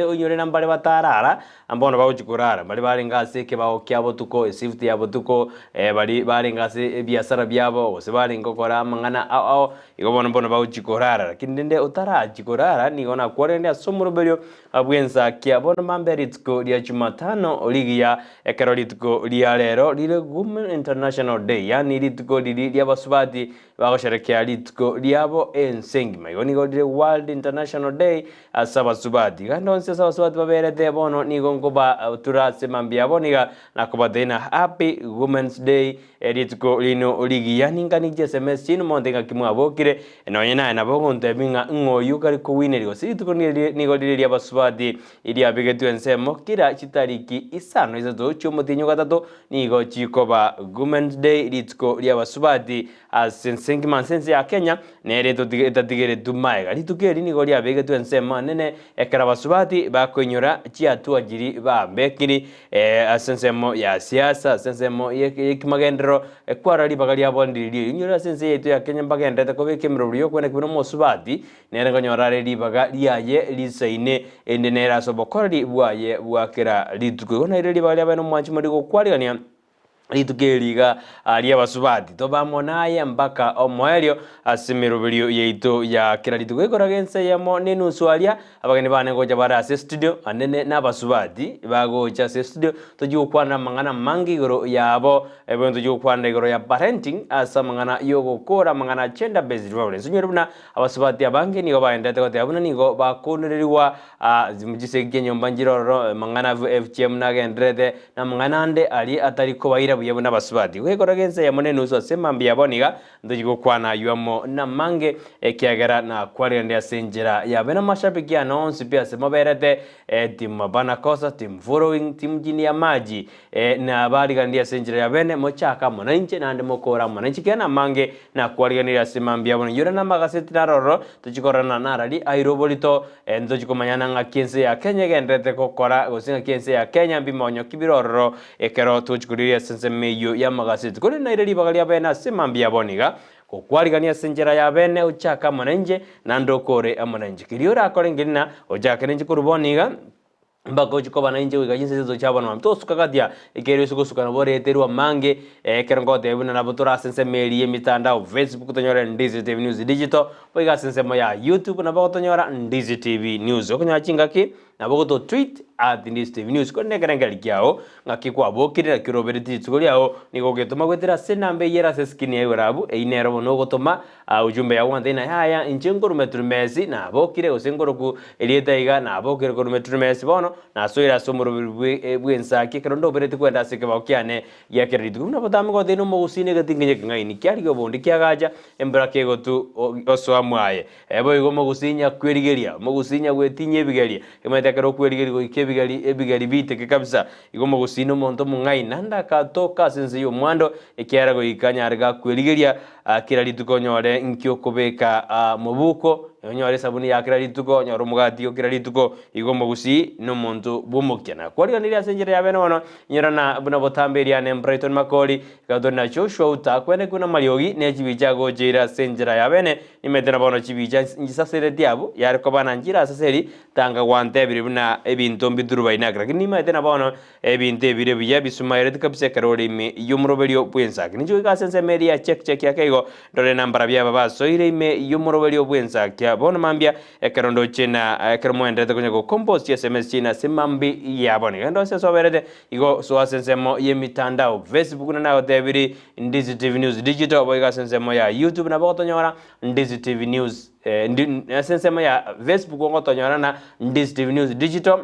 Oinyore na mbare batarara, mbono bagochia korara, mbaria barenge ase ekebao kia botuko, eshift ya botuko, baria barenge ase ebiasara biabo, gose barenge gokora amang'ana ao ao, igo bono mbono bagochia korara. Lakini rende otarachia korara, nigo nakwarende ase omoroberio bw'ensakia. Bono mambia rituko ria Jumatano rigiya, ekero rituko ria rero rire Women International Day, yaani rituko riria ri'abasubati Bagosherekea rituko riabo ense engima. Igo nigo rire World International Day ase abasubati. Genda onsi ase abasubati baberete bono nigo nkobatura ase mambia abo niga nakobatebia na Happy Women's Day rituko rino rigiya. Ninganigie SMS chiaino monto ng'aki mwabokire nonye naye nabo ogontebia ng'a ng'o oyio kare kowineria gose rituko nigo rire ri'abasubati riabegetwe ensemo kera chitariki isano isato chi'omotienyi ogatato Nigo chikoba Women's Day, rituko ri'abasubati ase ense engima ase ense ya Kenya, nere etatigeretwe magega. Rituko eri nigo riabegetwe ensemo enene ekero abasubati bakoinyora chiatua chiria babekiri ase ensemo ya siasa, ase ensemo y'ekimagenderero, kwarora ribaga riabo ndiri riria. Inyore ase ense yaito ya Kenya mbagendererete kobeka emerobrio y'okweneka buna omosubati, nere nkonyora are ribaga riaye risaine, erinde nere ase obokoreri bwaye bwa kera rituko. Igo naire ribaga riabaye nomwanchi more gokwarigania rituko eri iga ri'abasubati, tobe amo naye mpaka omoerio ase emeroberio yaito ya kera rituko. Ekoraga ense eyemo nenusu aria, abageni bane ngocha bare ase estudio, anene nabasubati bagocha ase estudio, tochie gokwana amang'ana amange igoro yabo. Ebono tochie gokwana igoro ya parenting ase amang'ana yogokora amang'ana a gender based violence. Onyore buna Abasubati abange nigo bagenderete goteba buna nigo bakonererigwa chisegi chi'enyomba nchire ororo, amang'ana FGM nagendererete, na amang'ana ande aria atari kobaira buya buna abasubati. Goikora ense eyemo na enusu ase mambia yabo niga ntochia gokwana ayio amo namange, ekiagera nakwarire ase enchera yabe namashabiki ane onsi pi ase moberete, team Mabana Kosa, team following, team chini ya maji, Nabariganirie ase enchera ya bene, mochake amo nainche, naende mokoore amo nainche, ekiagera namange nakwariganirie ase mambia bono. Inchuo namagaseti naro ororo, tochie kororana narari aire oborito, ntochie komanyana ng'aki ense ya Kenya egendererete gokora, gose ng'aki ense ya Kenya mbimonyo ki bire ororo, ekero tochia korigereria ase ensemo eyio y'amagaseti. Korende naire ribaga ria bene ase mambia bono iga, gokwarigania ase enchera ya bene, ochake amo nainche, naende okoore amo nainche. Keria orakore nkeri ng'a ochake nainche korwa bono iga, Mbagochia koba nainche goika chinsa chiaito chia bono. Tosuka gatia, ekiagera ase gosuka nabo oreterwe amange, ekero ngotebia buna nabo tore ase ensemo eria y'emitandao, Facebook tonyore Ndizi TV News Digital, boigo ase ensemo ya YouTube nabo ogotonyora Ndizi TV News. Okonyora chingaki, nabo ogoto tweet at Ndizi TV News. Korende ekerengererio kiao, ng'aki kwabokire naki orobereti rituko riao, nigo ogetoma goetera ase enamba eyio ere ase escreen yaye igoro abwo, eyio nero bono ogotoma Ujumbe ya gwantebia ng'a yaya inche nkorwa Metrumesi nabokire gose nkoroku erieta iga nabokire korwa Metrumesi bono nasoire ase omoroberi bwe bw'ensaki ekero ndobereti kwenda ase ekebao kiane gia kera rituko. Buna botambe gotebia nomogusii na egetinginye ekeng'aini kiarigia obondi kiagacha embura kegotu osoa mwaye. Boigo omogusii nyakwerigeria, omogusii nyagwetinyia ebigeria, omanyete ekero okwerigeria goika ebigeri ebigeri biiteke kabisa. Igo omogusii nomonto omong'aini naende akatoka ase ense y'omwando ekiagera goika anyare gakwerigeria Kera rituko onyore nki okobeka mobuko, onyore esabuni ya kera rituko, onyore omogati o kera rituko. Igo omogusii nomonto bw'omokia. Na kwariganirie ase enchera ya bene bono, inyorana buna botambe eriane Brighton Makori, ekero tore na Joshua Uta, kwenekwe namariogi ne chibicha agocheire ase enchera ya bene, nimete na bono chibicha nchisasereti abwo, yare koba na nchire asaseri, tanga gwantebirie buna ebinto mbiturubaine ake, lakini nimanyete na bono Ebinto ebire buya bisumaereti kabisa ekero ore ime y'omoroberio bw'ensaki. Ninche goika ase ensemo eria ya check check ake igo, ndore nambara biaba basoire ime y'omoroberio bw'ensaki. Bono mambia ekero ndoche na ekero moenderete konya go compose chiSMS chiaino ase mambi ya bono. Genda ase ase oberete igo soa ase ensemo y'emitandao Facebook buna nagotebiri Ndizi TV News Digital boigo ase ensemo ya YouTube nabo ogotonyora Ndizi TV News ase ensemo ya Facebook ogotonyora na Ndizi TV News Digital.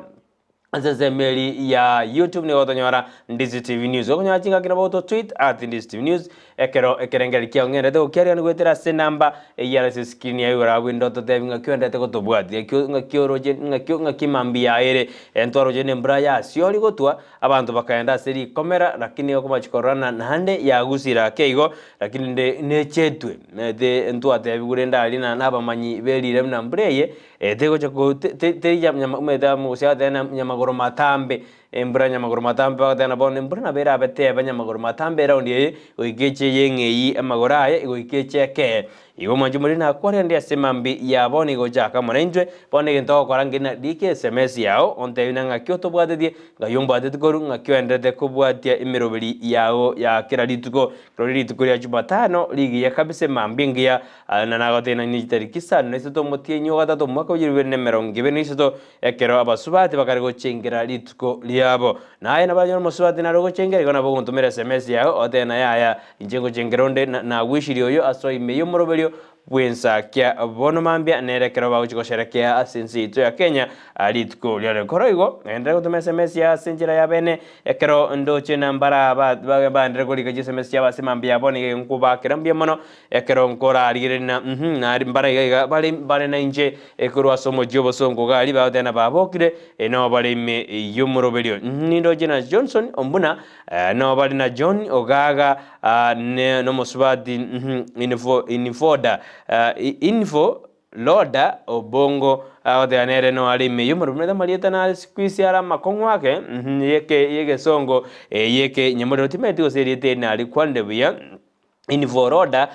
Ase ensemo eri ya YouTube nigo gotonyora Ndizi TV News. Okonyora chingaki nabo ogoto tweet at Ndizi TV News ekero ekerengererio kiao ng'enderete gokiarigania goetera ase enamba eyio ere ase escreen yaye igoro abwo inde ototebi ng'aki oenderete gotobwatia ng'aki ng'aki oroche ng'aki ng'aki mambia ere ntwaroche na embura yasiori gotwa abanto bakaenda ase rikomera lakini okomachi kororana naende yagusire ake igo lakini rende nechetwe omanyete ntwatebiwu rende aria na abamanyi berire buna mbura eye Tegocha ko te te teri nyama omanyete gose agateba na nyamagoro matambe. Embura nyamagoro matambe bagoteba bono embura nabo erabe tebe nyamagoro matambe eraundi eye goika eche yeng'eyi amagoro aye goika eche ekee. Igo omwanchi omoria nakwarende ase mambia ya bono igo chaka amo naintwe. Bono egento ogokora nge na rika esemesi yao ontebie na ng'aki otobwatetie, ng'ai ombwateti korwa, ng'aki oenderete kobwatia emeroberi yao ya kera rituko. Rori rituko ria Jumatano rigiya kabisa emambia engiya na nagotebia nainwe chitariki isano na isato omotienyi o gatato omwaka o 2023 Ekero abasubati bakare gochengera rituko riabo. Na aye nabo onyore omosubati nare ogochengera, igo nabo ogontomera sms yao, otebe na yaya, inche ngochengera onde, na nagwisirie oyo asoe ime y'omoroberio bw'ensakia. Bono mambia nere ekero bagochia gosherekea ase ense yaito ya Kenya rituko riarero. Korwa igo, genderera gotoma sms yao ase enchera ya bene, ekero ndoche na mbara ba baenderere korika chisms chiabo ase mambia ya bono iga nkobakera mbuya mono, Ekero nkorarigereria na mhm, nari mbare iga iga bare bare nainche korwa ase omochie obosongo iga aria bagoteba na babokire, nao bare ime y'omoroberio. Mhm, nindoche na Johnson ombuna, nao bare na John Ogaga, ne nomosubati mhm, info infoda info Loda obongo agoteba nere no are ime y'omorobio amarieta nare siku isi are amakong'u ake mhm, yeke yegesongo yeke nyamorero timanyeti gose erieta eri narikwanire buya. Invoroda,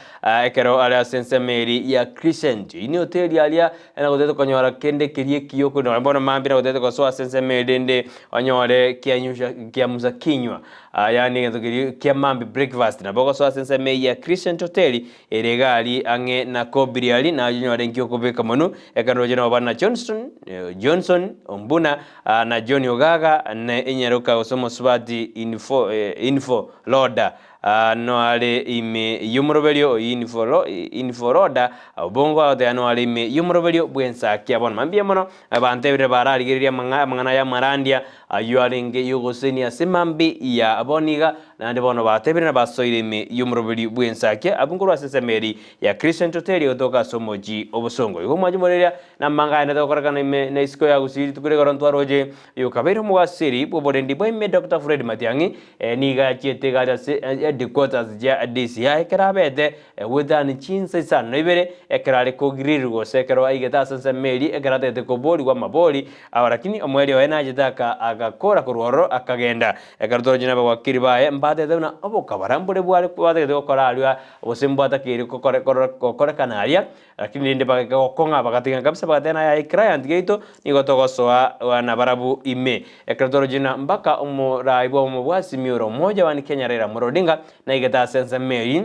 ekero are ase ensemo eria ya Crescent. Eyio ni hoteli aria nagotete konyora kende keria ekiya okonyora nonya bono mambia nagotete gosoa ase ensemo eria rende onyore kianyusha kiamusa kinywa yaani egento keria kia mambia breakfast. Nabo ogosoa ase ensemo eyio ya Crescent Hotel ere iga aria ang'e na Kobiri aria naye onyore nki okobeka monwe ekero roche noba na Johnston Johnson Ombuna na John Ogaga na enyaroka gose omosubati Info Info Loda. Aa noare ime y'omoroberio o Inforoda, obongo agoteba noare ime y'omoroberio bw'ensakia. Bono mambia mono abanto ebere bararigereria amang'ana y'amarandia ayio arenge y'ogosenia ase mambi ya bono iga, naende bono batebire na basoire ime y'omoroberio bw'ensakia abwo nkorwa ase ensemo eri ya Crescent Hotel egotoka ase omochie obosongo. Igo omwanchi moreria namanga aye togokorekana ime na isiko ya Gusii rituko rigoro ntwaroche Oyokabeire omogaseri bw'oborendi bwa ime Doctor Fred Matiang'i nigo achiete egari ase headquarters chia DCI ekero abete goetania chinsa isano na ibere ekero are kogrill gose ekero aigete ase ensemo eria ekero atagete koborigwa amabori ao lakini omoerio oye nachete aka agakora korwa ororo akagenda. Ekero toroche nabawakiri baye mbatete buna obokabara mbore bware batagete gokora aria gose mbwatakeire kokore gokorekana aria Lakini rende bagaika gokong'a, bagatigana kabisa, bagateba, Naye aye client yaito, nigo togosoa nabarabwo ime. Ekero toroche ng'a mpaka omorai bw'obomo bwa Azimio la Umoja One Kenya Raila Amolo Odinga naigete ase ensemo eyio,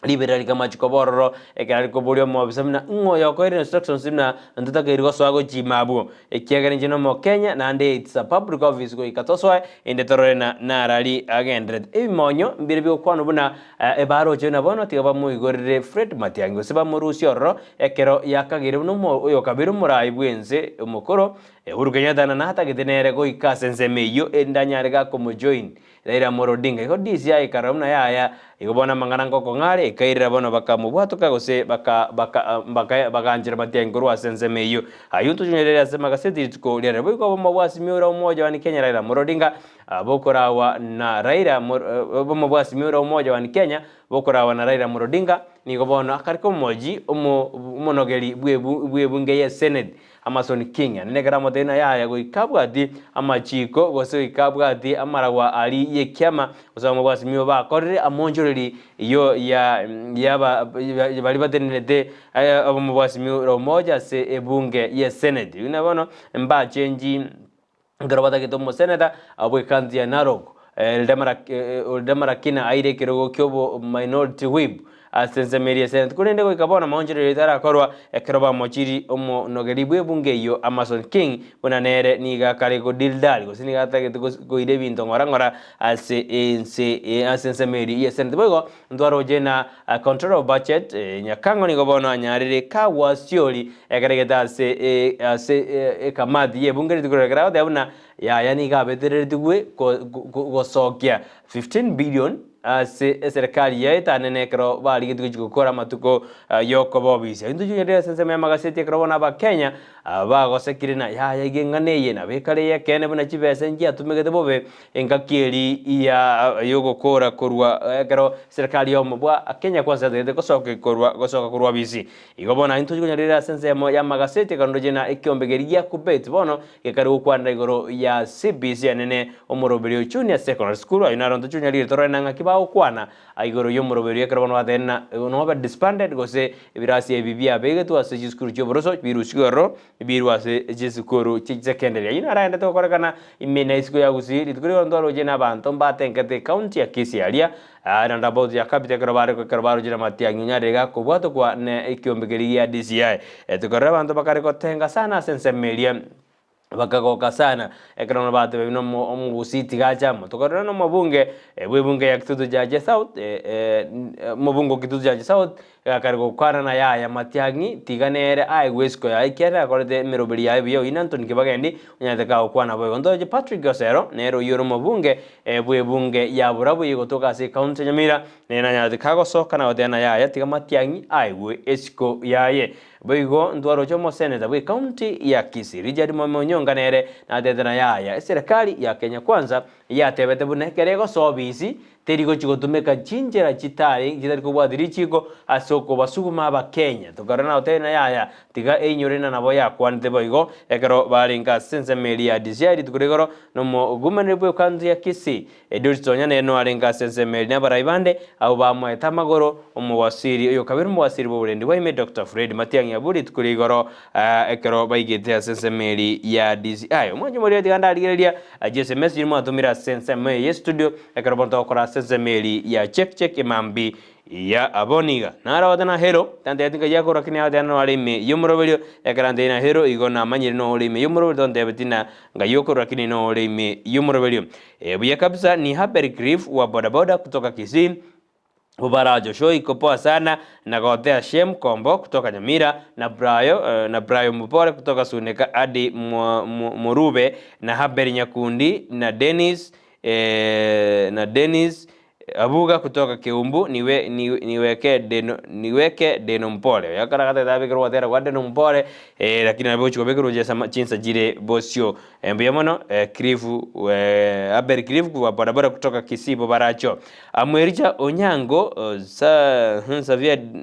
riberera rikamachi koba ororo, ekero are koboria omobisa buna ng'o oyokoire instructions buna ntotakeiri gosoa gochia ime abwo, ekiagera inche nomokenya naende it's a public office goika tosoe inde torore na narari agenderete. Ebimonyo mbire bigokwanwa buna Ebaroche buna bono tiga bamoigorere Fred Matiang'i gose bamorusie ororo ekero yakageire buna oyokabeire omorai bw'ense omokoro Uhuru Kenyatta na natagete nere goika ase ensemo eyio erinde anyare gakomojoin Raila Amolo Odinga. Igo DCI ekarora buna yaya igo bono amang'ana ngokong'a are ekairera bono bakamobwatoka gose baka baka baka baganchera Matiang'i korwa ase ensemo eyio. Ayio ntochonyerere ase amagaseti rituko riarero. Boigo obomo bwa Azimio la Umoja One Kenya Raila Amolo Odinga Bokoraagwa na Raila obomo bwa Azimio la Umoja One Kenya bokoraagwa na Raila Amolo Odinga nigo bono akareka omochi omonogeri bw'ebunge ye Senate Amason King naende ekero amotebia ng'a yaya goika abwatie amachiko gose goika abwatie amaragwa aria y'ekiama gose obomo bwa Azimio bakorire amonchoreri yo ya yaba baria batenenerete obomo bwa Azimio la Umoja ase ebunge ye Senate. Buna bono mbachengi. Ekero batagete omoseneta bw'ecounty ya Narok, Eldama Rakina aire ekerogo ki'obo minority whip ase ensemo eria y'eseneti korende goika bono amaonchorerio tarakorwa ekero bamochiri omonogeri bw'ebunge eyio Amason King buna nere nigo akare godildali gose nigo atagete koira ebinto ng'ora ng'ora ase ense ase ensemo eria y'eseneti. Boigo ntwaroche na Controller of Budget Nyakang'o nigo bono anyarire Kagwasiori ekeregete ase ase ekamati y'ebunge rituko riria ekero agoteba buna yaya nigo abetereretigwe gosokia 15 billion ase eserekari yaetanene ekero barigetie gochia gokora amatuko yokoba obisi. Intwe junior ase ensemo y'amagaseti ekero bono abakenya. Bagosekire na yaya iga eng'ana eye nabo ekare ey'ekeene buna chibesa nchiatumegete bobe engaki eri ya y'ogokora korwa ekero serikali y'obomo bwa Kenya Kwanza yatagete gosoka korwa gosoka korwa obisi. Igo bono intwe tochikonyarera ase ensemo y'amagaseti ekero ndoche na ekiombe keria gia Kuppet bono gekare gokwanera igoro ya CBC enene omoroberi o Junior Secondary School ayio naro ntochonyarire torore na ng'aki bagokwana igoro y'omoroberi ekero bono batebire na nobe disbanded gose Ebirasi ebi biabegetwe ase chisukuru chi'oboroso birusigwe ororo, birwe ase chisukuru chi'chisekendari. Ayio naraendete gokorekana ime na isiko ya Gusii. Rituko ri'igoro ntwaroche na abanto mbatenkete ekaunti ya Kisii aria roundabout ya Capital ekero bare ekero barochire amatiang'i onyarire iga kobwatokwa ne ekiombe keria gia DCI. Tokarora abanto bakare gotenga sana ase ensemo eria. Bakagoka sana ekero bono batebiwa buna omogusii tiga ache amo. Tokarora na omobunge bw'ebunge ya Kitutu Chache South, omobunge o Kitutu Chache South akare gokwana na yaya Matiang'i tiga nere aegwe esiko yaye ekiagera akorete emeroberi yaye buya oyio Anthony Kibagendi onyarete kagokwana boigo. Ntoroche Patrick Osero nere oyio ore omobunge bw'ebunge ya Borabu eye egotoka ase ecounty ya Nyamira nere nanyarete kagosoka na goteba na yaya tiga Matiang'i aegwe esiko yaye. Boigo ntwaroche omoseneta bw'ecounty ya Kisii Richard Mwami Onyonka nere natete na yaya eserekari ya Kenya Kwanza yatebete buna ekero egosoa obisi teri gochi gotumeka chinchera chitari chitari kobwati richiko ase okobasuguma abakenya. Tokarora na gotebia na yaya tiga einyore na nabo yakwanete boigo ekero barenge ase ensemo eria ya DCI rituko ria igoro na omogumaneri bw'ecounty ya Kisii Edward Tonya nere noarenge ase ensemo eria nabarai bande abwo bamoete amagoro, omowasiri oyokabere omowasiri bw'oborendi bwa ime Doctor Fred Matiang'i abwo rituko ria igoro ekero baigete ase ensemo eri ya DCI. Omwanchi moria tiga ndarigereria chiSMS chiria mwatomire ase ensemo eye y'estudio ekero bono togokora ase ensemo eri ya check check emambi ya abwo niga naro goteba na hero tantebeti nkai akorwa lakini agoteba nore ime y'omoroberio ekero antebia na hero igo namanyire nore ime y'omoroberio tontebeti na ngai okorwa lakini nore ime y'omoroberio. Buya kabisa ni Haberi Griff wa bodaboda kutoka Kisii, Bubara Joshua iko poa sana na Gotea Shem Kombo kutoka Nyamira na Brayo na Brayo Mupore kutoka Suneka Adi Morube na Haberi Nyakundi na Dennis na Dennis Abuga kutoka Keumbu niwe niweke deno niweke deno mpore oyo ekero agatete abekerwe ogotera gwa deno mpore lakini nabo ogochia kobekerwa gochia ase chinsa chire bosio. Mbuya mono Cliff Abel Cliff wa bodaboda kutoka Kisii Bobaracho. Amwericha Onyango sa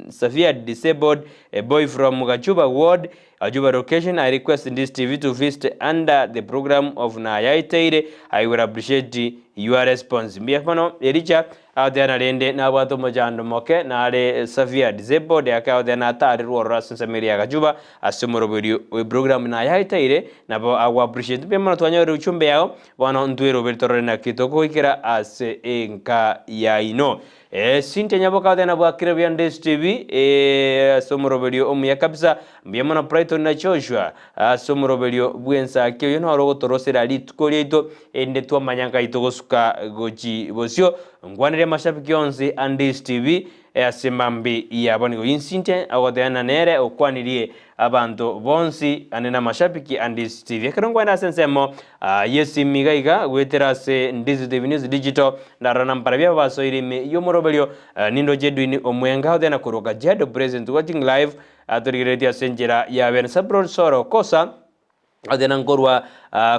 severe disabled boy from Gachuba ward Gachuba location I request this TV to visit under the program of Nayaiteire I will appreciate your response. Mbuya mono Ericha agoteana rende nabwate omochando moke nare severe disabled ake agoteana atarerwe ororo ase ensemo eria ya Gachuba Ase omoroberio bw'eprogramu nayaeteire, nabo ago appreciate mbuya mono twanyorire uchumbe yao, bono ntweroberi torore naki togoikera ase enka yaino. Ee Cynthia Nyaboka otena bwakire buya Ndesi TV ee ase omoroberio omuya kabisa, mbuya mono Brighton na Joshua ase omoroberio bw'ensaki oyo noro ogotorosera rituko riaito erinde twamanya nkai togosuka gochi bosio. Nkwanere amashabiki onsi a Ndesi TV Ase mambia yabo nigo Insinche agoteana nere okwanirie abanto bonsi ande namashabiki a Ndizi TV. Ekero nkwenda ase ensemo y'esimi iga iga goetera ase Ndizi TV News Digital ndarora na mbarabwo aba basoire ime y'omoroberio nindoche Edwin Omwenga agoteana korwa Kajiado Present Watching Live atorigereretie ase enchera ya bene Sabrol Soro Kosa Ase nkorwa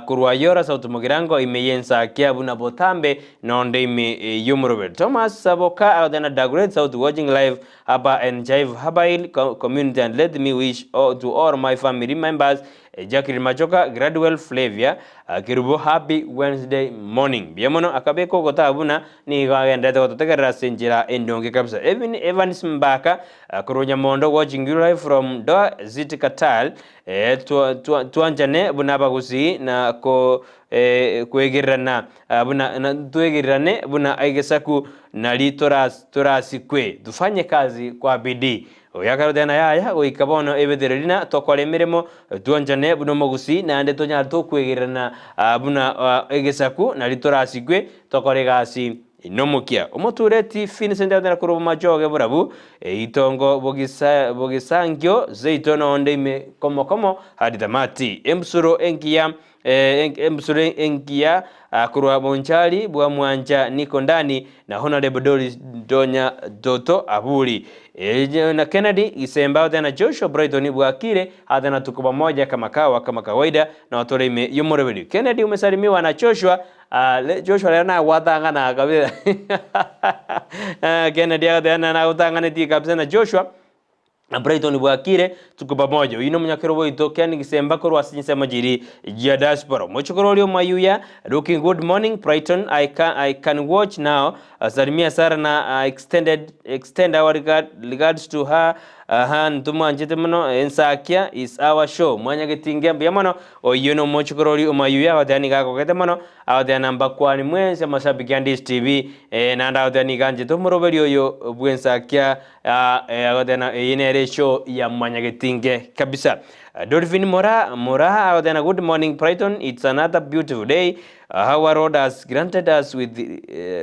korwa Yora South Mugirango ime y'ensakia buna botambe nonde ime y'omoroberi. Thomas Saboka agoteba Dagoretti South watching live hapa Enchive Habail community and let me wish all, to all my family members Jacqueline Machoka, Gradwell Flavia Kerubo happy Wednesday morning. Mbuya mono akabeka ogotaa buna nigo agenderete gototegerera ase enchera endonge kabisa. Evin Evans Mbaka korwa Nyamondo watching you live from Doha City Qatar. Twanchane buna abagusii na kwegererana buna twegererane buna egesaku nari torasikwe. Tufanye kazi kwa bidii. Oyo akarotera na yaya goika bono ebetere rina tokore emeremo twanchane buna omogusii naende tonyare tokwegererana buna egesaku nari torasikwe tokore egasi Nomokia omotureti Vincent agotera korwa bomachoge borabu, eitongo bogisangio seito nonde ime komo komo hadi tamati. Embusuro engiya Embusuro engiya korwa Bonchari bwa Mwancha Niko Ndani na Honorable Doris Donya Doto Aburi na Kennedy Gisemba Aothe na Joshua Brighton Bwakire Aothe na tuko pamoja kama kawa kama kawaida na otore ime y'omoroberi Kennedy umesalimiwa na Joshua Joshua rero nagwatang'ana kabisa Kennedy agoteba nagotang'anetie kabisa na Joshua Na Brighton bwakire, tuko pamoja. Oyio nomonyakero bwaito Ken Gisemba korwa ase chinsemo chiri chia diaspora. Omochokoro oria omayuya, looking good morning Brighton, I can, I can watch now. Salimia Sarah na extended, extend our regard, regards to her. Aha, ntomwanchete mono, Ensakia is our show. Mwanyagetinge mbuya mono. Oyio nomochokoro oria omayuya agoteba nigo agogete mono, agoteba na mbakwani mwensi amashabiki a Ndizi TV, eh, naende agoteba nigo anchete omoroberi oyo bw'Ensakia Agoteba eye nere eshow ya mwanyagetinge kabisa. Dolphin Mora Mora agoteba good morning Brighton it's another beautiful day our Lord has granted us with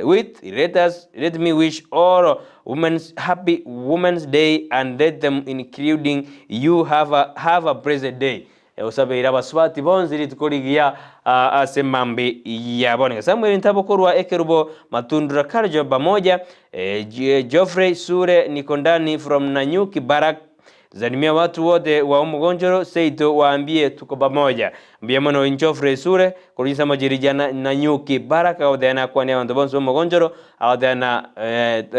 with let us let me wish all women's happy women's day and let them including you have a have a blessed day. Osabeire abasubati bonsi rituko rigiya ase emambi yabo. Samuel Ntabo korwa Ekerubo Matundura Karjo Bamoja Geoffrey Sure Nikondani from Nanyuki Barrack Salimia watu wote wa Omogonchoro seito waambie tuko pamoja. Mbuya mono Geoffrey Sure korwa chinsemo chiria chia Nanyuki Barrack agoteba nakwanie abanto bonsi b'Omogonchoro agoteba na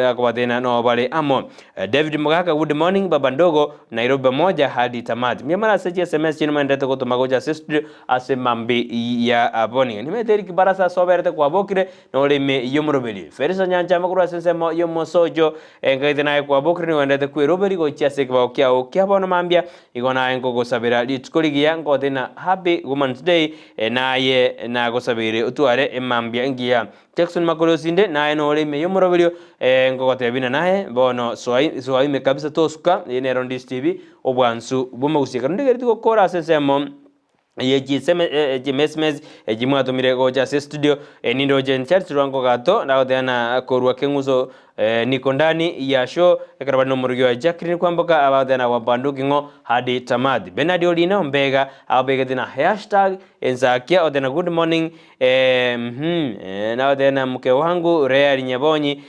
akobatebia na nobare amo. David Mogaka good morning baba ndogo Nairobi pamoja hadi tamati. Mbuya mono ase chi sms chiaino moenderete gotoma gocha ase studio ase mambi ya bono. Nimanyete Eric Barasa ase oberete kwabokire nore ime y'omoroberi. Felisa Nyanchama korwa ase ensemo y'omosocho enkaete naye kwabokire nigo oenderete kweroberi gochia ase ekebao kiao kia bono mambia igo naye nkogosabera rituko rigiya nkogotebi na happy woman's day naye nagosabeire otware emambia engiya. Jackson Makori osinde, naye nore ime y'omoroberio, nkogotebia buna naye bono soa soa ime kabisa tosuka, eye nero Ndisi TV, obwansu bw'omogusii. Ekero ndigeretie gokora ase ensemo ye chiseme chimesmes echi mwatomire gocha ase estudio, nindoche Charles Rwango Gato nagoteba na korwa Keng'uso niko ndani ya show, ekero bare nomorugi oye Jacqueline Kwamboka abagoteba na Wabanduki ng'o hadi tamati. Bernard Orina Ombega abegete na hashtag ensakia oteba na good morning Eeh nagoteba na mke wangu Real Nyabonyi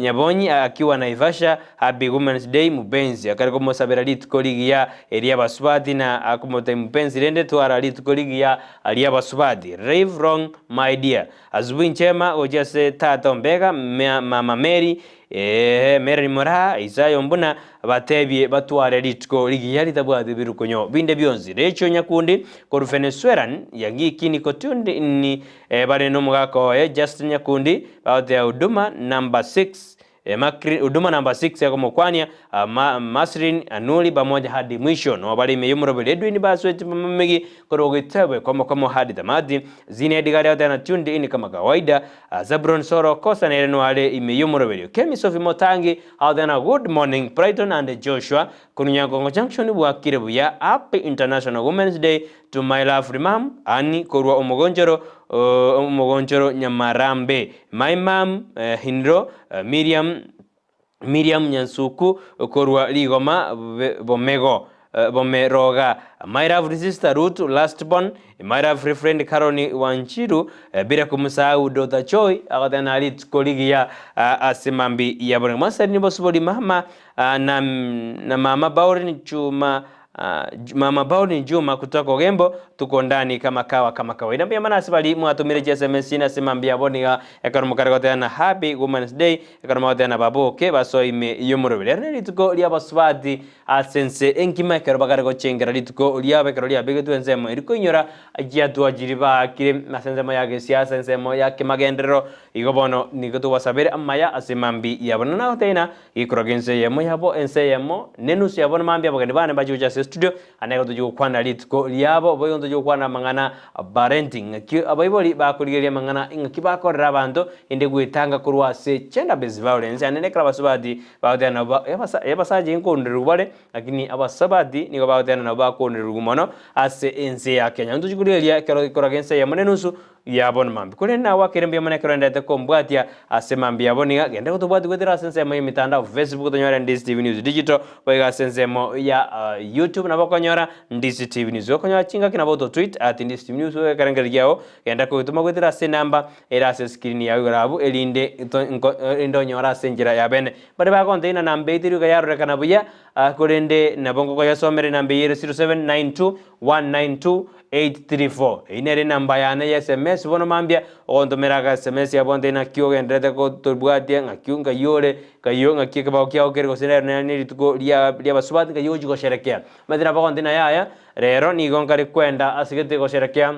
Nyabonyi akiwa Naivasha happy women's day mupenzi akare komosabera rituko rigiya eria abasubati na akomotebia mupenzi rende twara rituko rigiya ria abasubati live long my dear asubuhi njema gochia ase tata ombega mama Mary Ee, Merari moraa, Isaya ombuna, batebie batware rituko rigiya ritabwati birukonyo binde bionsi. Rachel Nyakundi korwa Venezuelan, Yagiki Nikotundi ni bare nomogaka oye Justin Nyakundi, bagoteba Huduma number 6 Macri, Huduma number 6 egomokwania ma, Masrin Anuli pamoja hadi mwisho. Noo bare ime y'omoroberi Edwin Basweti Mamamegi korwa Gitebwe komo komo hadi tamati. Zine Edgar agoteba na tuned in kama kawaida. Zabron Soro Kosa nere noare ime y'omoroberio. Kemi Sophie Motangi agoteba good morning Brighton and Joshua korwa Nyankongo Junction bwakire buya Happy International Women's Day to my lovely mum Annie korwa omogonchoro omogonchoro Nyamarambe my mum Hinro Miriam Miriam Nyansuku korwa Rigoma Bomego Bomeroga My lovely sister Ruth last born My lovely friend Caron Wanjiru bila komusahau daughter Joy agoteba na rituko rigiya ase mambi yabore Mwasari nibosibori mama na na mama Pauline Juma Mama Pauline Juma kutoka Ogembo tuko ndani kama kawa kama kawaida. Mbuya mono ase baria mwatomire chi sms ase mambia abo niga ekero mokare goteba na happy women's day ekero mogoteba na baboke basoe ime y'omoroberi. Ere nerituko ria abasubati ase ense engima ekero bakare gochengera rituko riabo ekero riabegetwe ensemo eri koinyora chiatwachiri baakire ase ensemo ya gesiasa ensemo ya kemagenderero igo bono nigo togosabere amaya ase mambia yabo. Na nagotebia ng'a Gekorwa gi'ense eyemo yabo, ense eyemo, nenusu yabo na mambia abageni bane mbache gocha ase estudio, ande igo tochie gokwana rituko riabo, boigo ntochie gokwana amang'ana parenting, ng'aki abaibori bakorigereria amang'ana ng'aki bakorera abanto, inde gwetanga korwa ase gender based violence, ande nekero abasubati bagoteba nabo ba abasacha nkoondererwa bare, lakini abasubati nigo bagoteba nabo bakoondererwa mono ase ense ya Kenya. Ntochie korigereria ekero gekorwa gi'ense eyemo nenusu, Yabo mambia. Korende nagwakire mbuya mono ekero endete kombwatia ase mambia yabo niga genda gotobwatia goetera ase ensemo y'emitandao Facebook tonyore Ndisi TV News Digital boigo ase ensemo ya YouTube. YouTube nabo okonyora Ndisi TV News. Okonyora chingaki nabo ototweet at Ndisi TV News ekerengerio kiago genda kogetoma goetera ase enamba ere ase escreen yao igoro abwo erinde to nko erinde onyore ase enchera ya bene. Baria bagontebia ng'a namba eye teri yarorekana buya korende nabo ngokoyesomera enamba eye ere 0792 192 834. Eyio nere enamba yane ya sms bono mambia ogontomera aka sms abwo ontebie naki ogendererete kotobwatia ng'aki nkai ore nkai o ng'aki ekebao kiago kere gose rero nere ne rituko ria ri'abasubati nkai ogochia gosherekea. Omanyete nabo ogontebia ng'a yaya rero nigo nkare kwenda ase gete gosherekea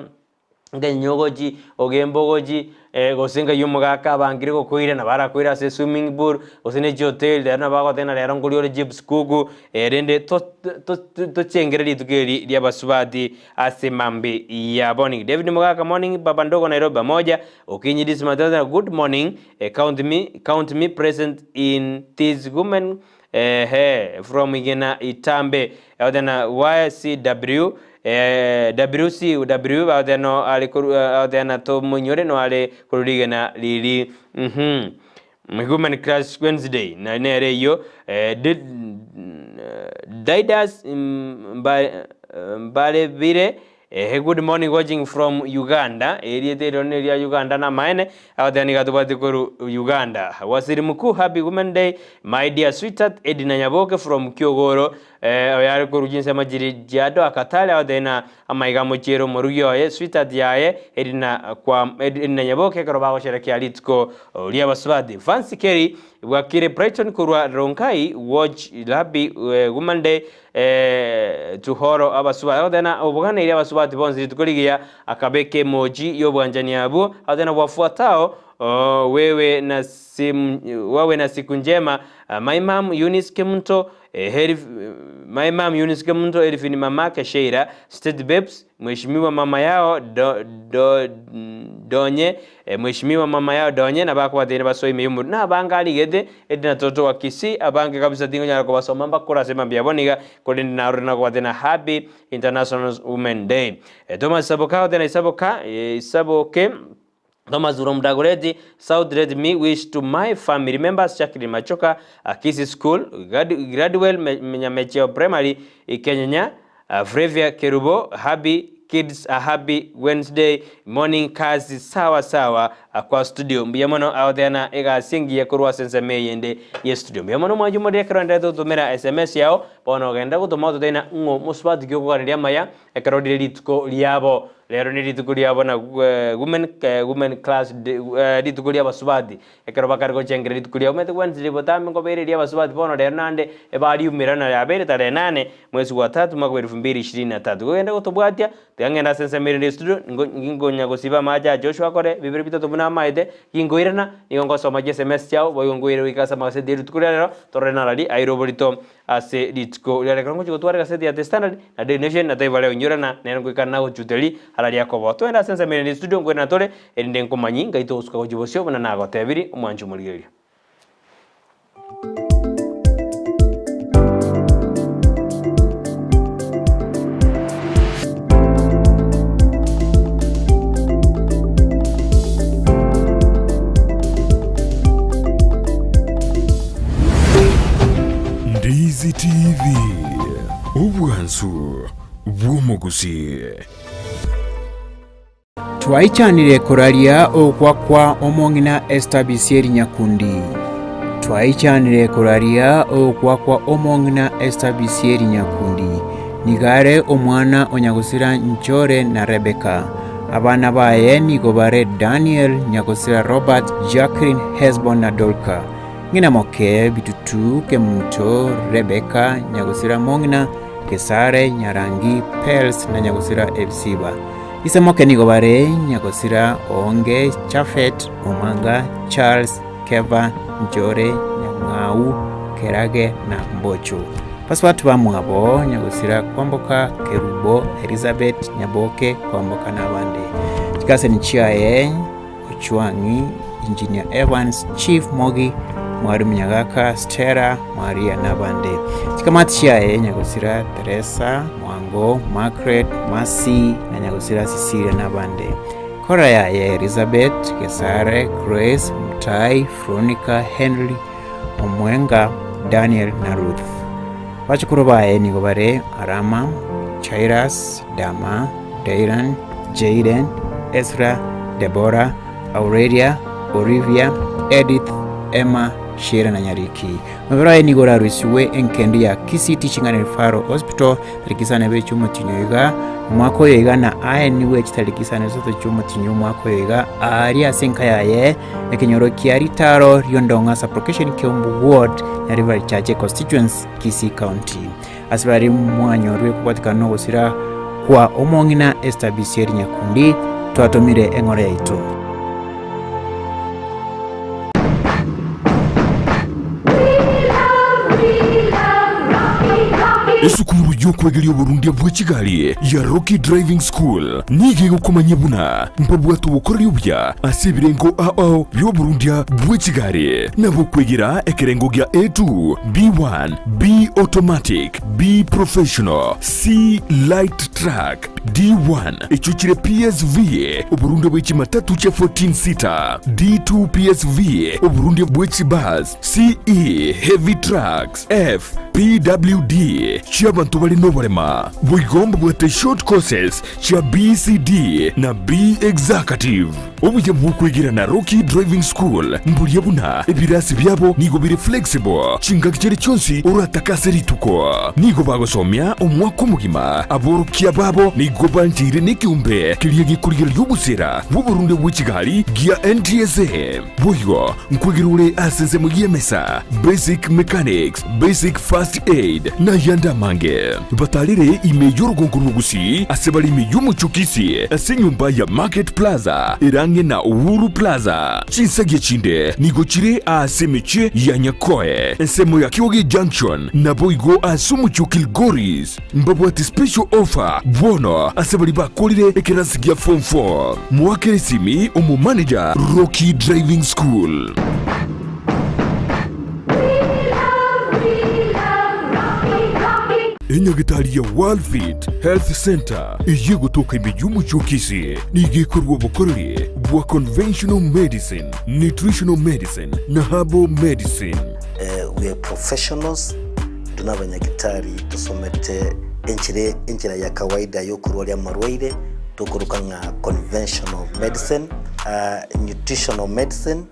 nkenyenya ogochi, ogembe ogochi, gose nkai omogaka abangire gokoira nabo arakoire ase eswimming pool, gose ne chihoteli rero nabo agoteba ng'a rero nkoria ore chips kuku, rende to to tochengere rituko eri ria abasubati ase mambi ya morning. David Mogaka morning, baba ndogo Nairobi pamoja, Okinyi Dismas good morning, count me count me present in this women Ehe from igena itambe agoteba YCW eh, WCW agoteba no are koru agoteba na tomoinyore no are koru rigena riri mhm Women Crush Wednesday na nere eyio eh, Di- Didas mba Mbarebire Ehe good morning watching from Uganda erieta erio neria Uganda namaene agoteba nigo atobwate koru Uganda Waziri Mkuu happy women day my dear sweetheart Edina Nyaboke from Kiogoro eh, oyo are koru chinsemo chiri Jiado Akatare agoteba ng'a amaiga amochiere omorugi oye sweetheart yaye Edina kwa Edina Nyaboke ekero bagosherekea rituko ria abasubati Fancy Kerry bwakire Brighton korwa Rongai watch happy women day Tuhoro abasubati, agoteba ng'a oboganeiri abasubati bonsi rituko rigiya, akabeka emoji y'obwanchani abwo, agoteba ng'a wafuatao wewe na sim wawe na siku njema my mum Eunice Kemunto heri my mum Eunice Kemunto Elfin mamake Sheila State Babes Mheshimiwa mama yao do do Donye Mheshimiwa mama yao Donye nabo akobateebia basoe ime y'omorero. Na abange arigete, Edina toto wa Kisii, abange kabisa tingonyara kobasoma mbakore ase mambia abo niga, korende narore nakobateebia na Happy International Women Day. Thomas Saboka agoteba Isaboka, Isaboke, Thomas from Dagoretti, South let me wish to my family members Jacqueline Machoka, Kisii School, Gladwell Nyamecheo Primary, Kenyenya, Frevia Kerubo, Happy Kids a happy Wednesday morning kazi sawa sawa kwa studio mbuya mono agoteana egasi engiya korwa ase ensemo eyende ye studio mbuya mono mwanche omorire ekero enderete gotomera sms yao bono ogenda gotoma ototebie ng'a ng'o mosubati ki okoganeria amaya ekero rire rituko riabo rero ne rituko riabo na women women class day rituko ria abasubati Ekero bakare gochengera rituko riabo, omanyete Wednesday botambe nkobeire eria abasubati bono rero naende ebariumera na yabeire tarehe nane mwezi gwa tatu mwaka wa elfu mbili ishirini na tatu. Kogenda gotobwatia, tiga ngende ase ensemo erinde estudio, ningo nginkonya gosiba amache aa Joshua akore bibere bitato buna amaete, ginkoirana, nigo ngosoma chiSMS chiao, boigo nkoire goika ase amagaseti ya rituko ria rero, torore narari aire oborito ase rituko riria ekero ngochia gotwara egaseti ya The Standard na Daily Nation na Taifa Leo inyorana nere ngoikana nagochuteri ara riakobo. Twende ase ensemo erinde studio nkoirana tore erinde nkomanyi ngai togosuka gochia bosio buna nagotebiri omwanchi omorigereria. Ndizi TV, obwansu bw'omogusii. Twaichanire koraria ogokwa kwa omong'ina Esther Bisieri Nyakundi. Twaichanire koraria ogokwa kwa omong'ina Esther Bisieri Nyakundi. Nigo are omwana o nyagosira Nchore na Rebecca. Abana baye nigo bare Daniel, nyagosira Robert, Jacqueline, Hesbon na Dorka. Ng'ina moke Bitutu, Kemunto, Rebecca, nyagosira Mong'ina, Gesare, Nyarangi, Pels na nyagosira Ebisiba. Ise moke nigo bare nyagosira Oonge, Chafet, Omanga, Charles, Keva, Njore, Nyang'au, Kerage na Mbocho. Basubati bamwabo nyagosira Kwamboka, Kerubo, Elizabeth, Nyaboke, Kwamboka na abande. Chikaseni chiaye Ochwang'i, Engineer Evans, Chief Mogi, Mwalimu Nyagaka, Stella, Maria na abande. Chikamati chiaye nyagosira Teresa, Mwango, Margaret, Mercy na nyagosira Cecilia na abande. Kora yaye Elizabeth, Gesare, Grace, Mutai, Veronica, Henry, Omwenga, Daniel na Ruth. Bachukuru baye nigo bare Arama, Jairus, Dama, Dairan, Jayden, Ezra, Debora, Aurelia, Olivia, Edith, Emma, Sheila na Nyariki. Omobere oye nigo orarusigwe engendu ya Kisii Teaching and Referral Hospital tariki isano na ibere chi'omotienyi oyo iga omwaka oyo iga na aenigwe chitariki isano na isato chi'omotienyi omwaka oyo iga aaria ase enka yaye ekenyoro kia Ritaro Riondong'a Sub-location Kiambu Ward Nyaribari Chache Constituency Kisii County. Ase baria mwanyorire kobwatikana nogosira kwa omong'ina Esther Bisieri Nyakundi, twatomire eng'ora yaito. Esukuru y'okwegeria oborundia bwe chigari ya Rocky Driving School nigo egokomanyia buna mbabwate obokoreri obuya ase ebirengo ao ao bi'oborundia bwe chigari, nabo okwegera ekerengo gia A2, B1, B Automatic, B Professional, C Light Truck, D1 echio chire PSV, oborundia bwe chimatatu chia 14 seater, D2 PSV, oborundia bwe chibus, CE Heavy Trucks, F PWD chi'abanto bare noborema. Boigo mbabwate short courses chia BCD na B Executive. Obuya bw'okwegera na Rocky Driving School mboria buna ebirasi biabo nigo bire flexible chingaki chiria chionsi oratake ase rituko. Nigo bagosomia omwaka omogima. Aborokia babo nigo bancheire nekeombe keria gekorigereria obosera bw'oborundia bwe chigari gia NTSA. Boigo nkwegera ore ase ensemo y'emesa, basic mechanics, basic first aid, na ayande amange. Batarere ime y'orogongo rw'Ogusii ase bare ime y'omochie o Kisii ase enyomba ya Market Plaza ere ang'e na Uhuru Plaza. Chinsagia chinde nigo chire aase emechie ya Nyakoe, ensemo ya Kioge Junction, naboigo ase omochie o Kilgoris. Mbabwate special offer bono ase baria bakorire ekerasi gia form 4. Moakere esimi omomanager Rocky Driving School. Enyagitari ya Worldfit Health Centre eyio egotoka ime y'omochie o Kisii nigo ekorua obokoreri bwa conventional medicine, nutritional medicine na herbal medicine. We are professionals, intwe nabanyagitari tosomete enchera enchera ya kawaida yokorwaria amarwaire tokoroka ng'a conventional medicine, nutritional medicine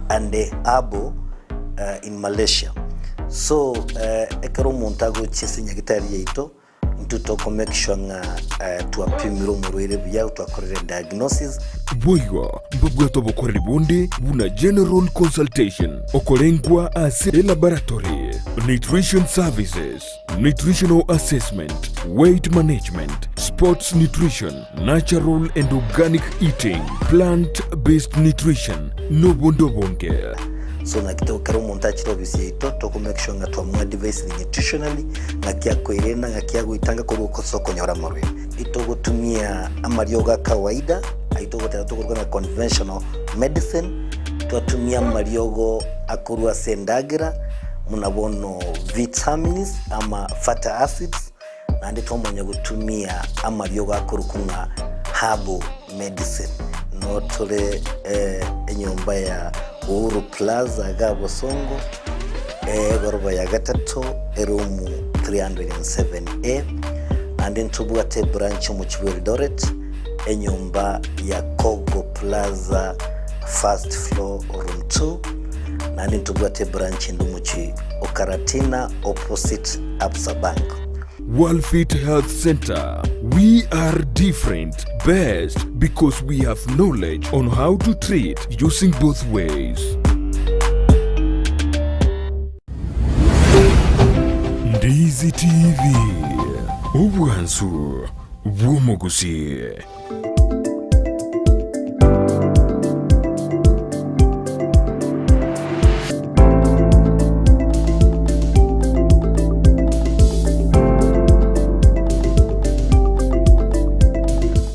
and herbal in Malaysia. So ekero omonto agochia ase enyagitari yaito, intwe toko make sure ng'a twapimire omorwaire buya, twakorire diagnosis. Boigo mbabwate obokoreri bonde buna general consultation, okorengwa ase elaboratory, nutrition services, nutritional assessment, weight management, sports nutrition, natural and organic eating, plant based nutrition, nobonde obonge. So naki to ekero omonto achire ofisi yaito toko make sure ng'a twamoadvisire nutritionally, ng'aki akoirena, ng'aki agoitanga korwa ase okonyora amarwaire. Itogotumia amariogo a kawaida, ayio togoteba tokoruga ng'a conventional medicine, twatumia amariogo akorwa ase endagera, buna bono vitamins ama fatty acids, naende twamanya gotumia amariogo akorokwa ng'a herbal medicine. Noo tore enyomba ya Uhuru Plaza iga Bosongo, egoroba ya gatato, eroom 307A, naende ntobwate ebranch omochie bwa Eldoret, enyomba ya Kogo Plaza first floor room 2, naende ntobwate ebranch ende omochie o Karatina opposite Absa Bank. Worldfit Health Center, we are different, best because we have knowledge on how to treat using both ways. Ndizi TV, obwansu bw'omogusii.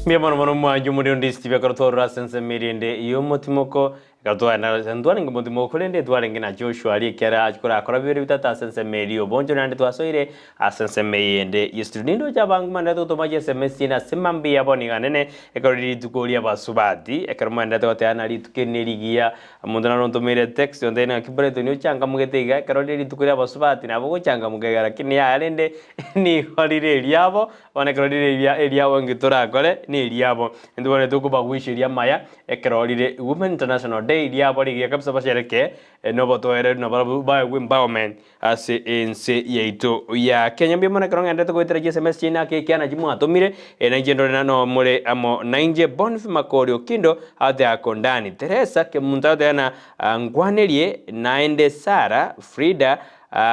Mbuya mono mono mwanche omorero ndisi tibia ekero twarora ase ensemo erinde y'omotimoko. Ekero twaenda ntwarenge omonto moko korende ntwarenge na Joshua aria ekiagera achia korakora bibere bitato ase ensemo eria y'obonchore naende twasoire ase ensemo eyende y'estudio. Nindoche abange mwenderete gotoma chiSMS chiaino ase mambia ya bono iga nene ekero rire rituko ri'abasubati ekero mwenderete goteba ng'a rituko eri nerigiya omonto naro ontomeire etext ontebie ng'a naki Brighton ochangamogete iga ekero rire rituko ri'abasubati nabo ogochangamoka iga lakini yaya rende nigo rire eriabo bono ekero rire eriabo inki torakore neriabo intwe bono tokobaguisheria amaya Ekero rire Women International Day riabo rigiya kabisa basherekee nobotoereru na barabwo baegwe empowerment ase ense yaito ya Kenya. Mbuya mono ekero ng'enderete goetera chiSMS chiaino ake ekiagera nachi mwatomire na inche ndore na nomore amo nainche Bonfy Makori Okindo agotebi Akondani, Teresa Kemunto agoteba na nkwanerie naende Sarah Frida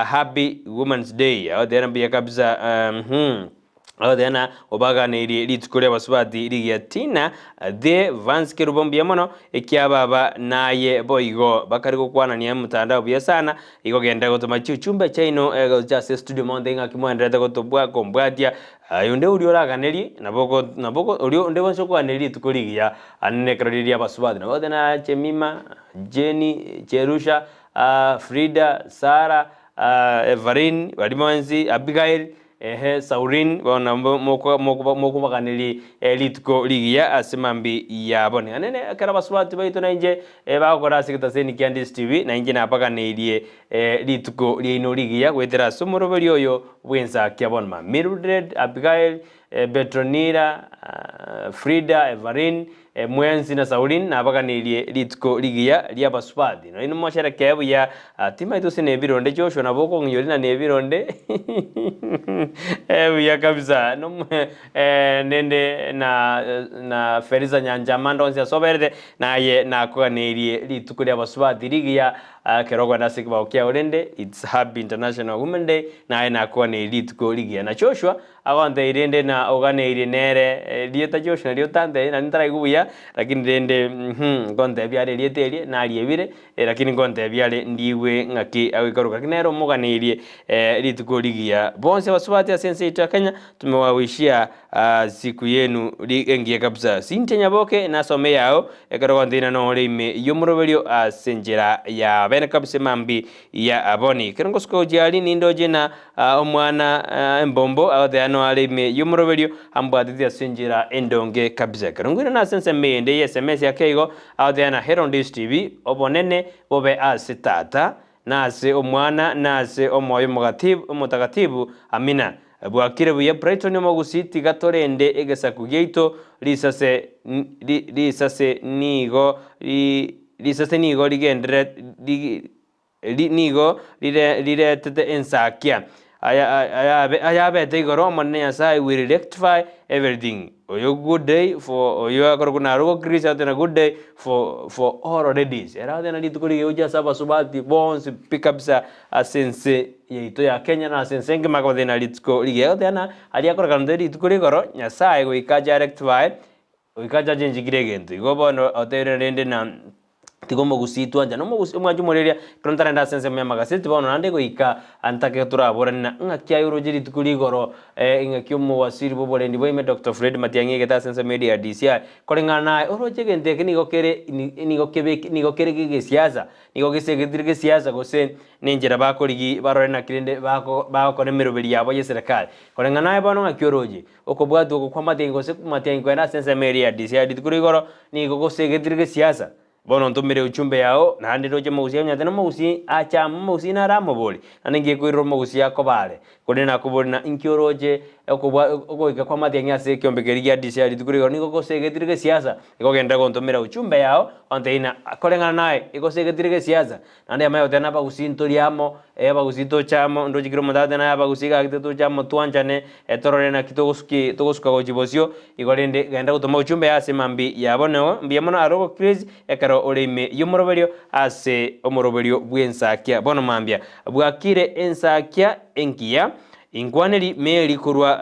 Happy Women's Day agoteba mbuya kabisa uhmm. Agoteba na obaganeirie rituko ri'abasubati rigiya Tina the Vance Kerubo mbuya mono ekiababa naye boigo bakari gokwanania emotandao buya sana igo genda gotoma chiuchumbe chiaino gocha ase studio monto ing'aki mwenderete gotobwa kombwatia aye onde oria oraganerie nabo oko nabo oko oria onde bonsi okoganeria rituko rigiya anene ekero riria ri'abasubati nabo ogoteba na Jemima, Jenny, Jerusha, Frida, Sarah, Evarin baria bonsi Abigail. Ehe, Saurin, bono nabo mokobaganeria rituko rigiya ase mambia yabo. Naende ekero abasubati baito na inche bagokora ase egetaseni kia DSTV, na inche nabaganeirie rituko riaino rigiya goetera ase omoroberio oyo bw'ensakia bono ma Mildred, Abigail, Petronila, Frida, Evarin, Mwensi na Saurin nabaganeirie rituko rigiya ri'abasubati. Nainwe mosherekee buya, timaeti gose nebironde Joshua nabo okong'iyoria na nebironde buya kabisa nende na na Felisa Nyanchama ande onsi ase oberete, naye nakoganeirie rituko ri'abasubati rigiya ekero okogenda ase ekebao kiao rende it's happy international women day naye nakoganeirie rituko rigiya. Na Joshua Agontebia rende na oganeirie nere, erieta Joshua nario otantebia naende ntaraigwa buya, lakini rende uhum, nkontebia are erieta erie nariebire, lakini nkontebia are ndigwe ng'aki agoikaruka. Lakini nere omoganeirie rituko rigiya. Bonsi abasubati ase ense yaito ya Kenya, tumewawishia siku yenu engiya kabisa. Cynthia Nyaboke nasome eyao, ekero ogontebia nore ime y'omoroberio ase enchera ya bene kabisa emambia ya boni. Ekero ngosuka gochia aria nindoche na Omwana embombo agoteba noare ime y'omoroberio ambwatete ase enchera endonge kabisa. Ekero nkoirana ase ensemo eyende y'esemesi ake igo agoteba na Herondis TV, Obonene bobe ase Tata, na ase Omwana, na ase Omoyo Omotagatibu. Amina. Bwakire buya Brighton Omogusii tiga torende egesaku giaito risase risase nigo risase nigo rigenderete Nigo riretete ensakia ayabete igoro Omonene Nyasae will rectify everything oyo good day for oyo akorokwa narogo Chris agoteba good day for for all ladies ere agoteba ng'a rituko rigiya gochia ase abasubati bonsi pi kabisa ase ense yaito ya Kenya na ase ense engima akobotebia ng'a rituko rigiya agoteba ng'a aria akorekana nte rituko ria igoro Nyasae goika ache arectify goika ache achenchikire egento igo bono otebire rende na Tiga omogusii twanchane omogusii omwanchi omoreria ekero ntarenda ase ensemo y'amagaseti bono naende goika ntake toraborane na ng'aki aye oroche rituko rigoro ng'aki omowasiri bw'oborendi bwaime Doctor Fred Matiang'i aigete ase ensemo eria ya DCI koreng'ana naye oroche egento eke nigo kere nigo kebe nigo kere gegesiasa nigo gesegetire gesiasa gose nenchera bakorigi barore naki rende bako bagokora emeroberi yabo y'eserekari koreng'ana naye bono ng'aki oroche Okobwatwa oko kw'amatiang'i gose matiang'i kwenda ase ensemo eria ya DCI rituko rigoro nigo gosegetire gesiasa. Bono ntomere uchumbe yao, naende ndoche omogusii onyete na omogusii ache amo, omogusii nare amobori, naende ngiye koirora omogusii akoba are. Korende nakobori na inki oroche okobwa ogoika kw'amatiang'i ase ekiombe keria gia DCI rituko rigoro nigo gosegetire gesiasa. Igo genderera gontomera uchumbe yao, ontebie ng'a koreng'ana naye igosegetire gesiasa. Naende yamanya goteba nabagusii ntori amo, eh abagusii toche amo, ndoche kera omonto agotebi naye abagusii gaki toche amo twanchane, torore naki togosuki togosuka gochia bosio, igo rende genda gotoma ochumbe ase mambia ya bono mbuya mono aro Chris ekero ore ime y'omoroberio ase omoroberio bw'ensakia. Bono mambia bwakire ensakia engiya, inkwaneri Mary korwa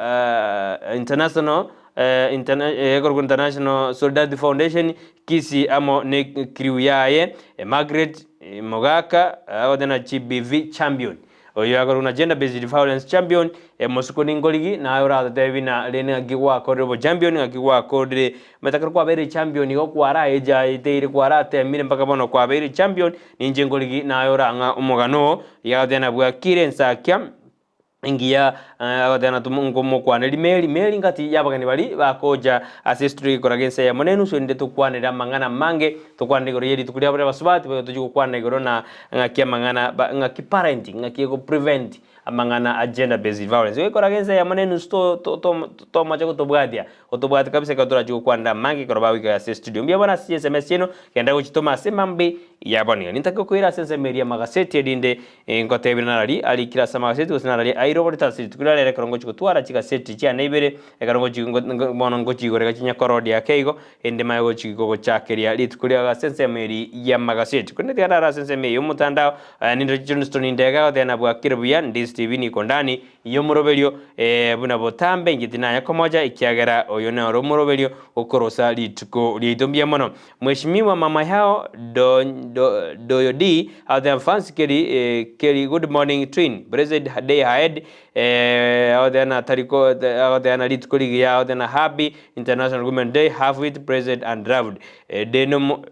international ekorokwa International Solidarity Foundation, Kisii amo ne crew yaye, Margaret Mogaka, agote na GBV Champion. Oyo akorokwa na Gender Based Violence Champion, Mosiko ningorigi, naye oratotebi buna rende ng'aki gwakorire obochampion, ng'aki gwakorire omanyete ekero kwabeire echampion igo kwaraejaeteire kwaratemire mpaka bono kwabeire echampion, ninche nkorigi naye orang'a omogano oo, rigia agoteba nabwakire ensakia. Engiya agoteba ngomokwaneri Meri, Meri ngati y'abageni baria bakocha ase estudio gekoraga ense eyemo na enusu erinde tokwanere amang'ana amange, tokwanere igoro ye rituko riabo ri'abasubati, boigo tochie gokwana igoro na ng'aki amang'ana ba ng'aki parenting, ng'aki ego prevent amang'ana a gender based violence. Igo gekoraga ense eyemo na enusu to to to tomoche gotobwatia, gotobwatia kabisa ekero torachi gokwanera amange ekero bagoika ase estudio. Mbuya bono ase chisms chiaino, genda gochitoma ase mambi ya bono iga. Nintake gokoira ase ensemo eria y'amagaseti erinde Ngotebire narari arikire ase amagaseti gose narari airoborete ase rituko riria rero ekero ngochia gotwara chigaseti chiane ibere, ekero ngochi bono ngochiigorera chinyakorodi ake igo, erinde manye gochi gogochakeria rituko riago ase ensemo eria y'amagaseti. Korende tiga ndare ase ensemo eye y'omotandao, ninde Johnston Ndege agoteba nabwakire buya, Ndisi TV niko ndani y'omoroberio buna botambe inche tinanya komocha ekiagera oyo noro omoroberio okorosa rituko riaito mbuya mono. Mheshimiwa mama yao do, do, Doyo D out there fans Kelly, eh, Kelly good morning twin blessed day ahead eh, out there na tariko out there na rituko rigiya out there na happy international women day have it blessed and loved eh, deno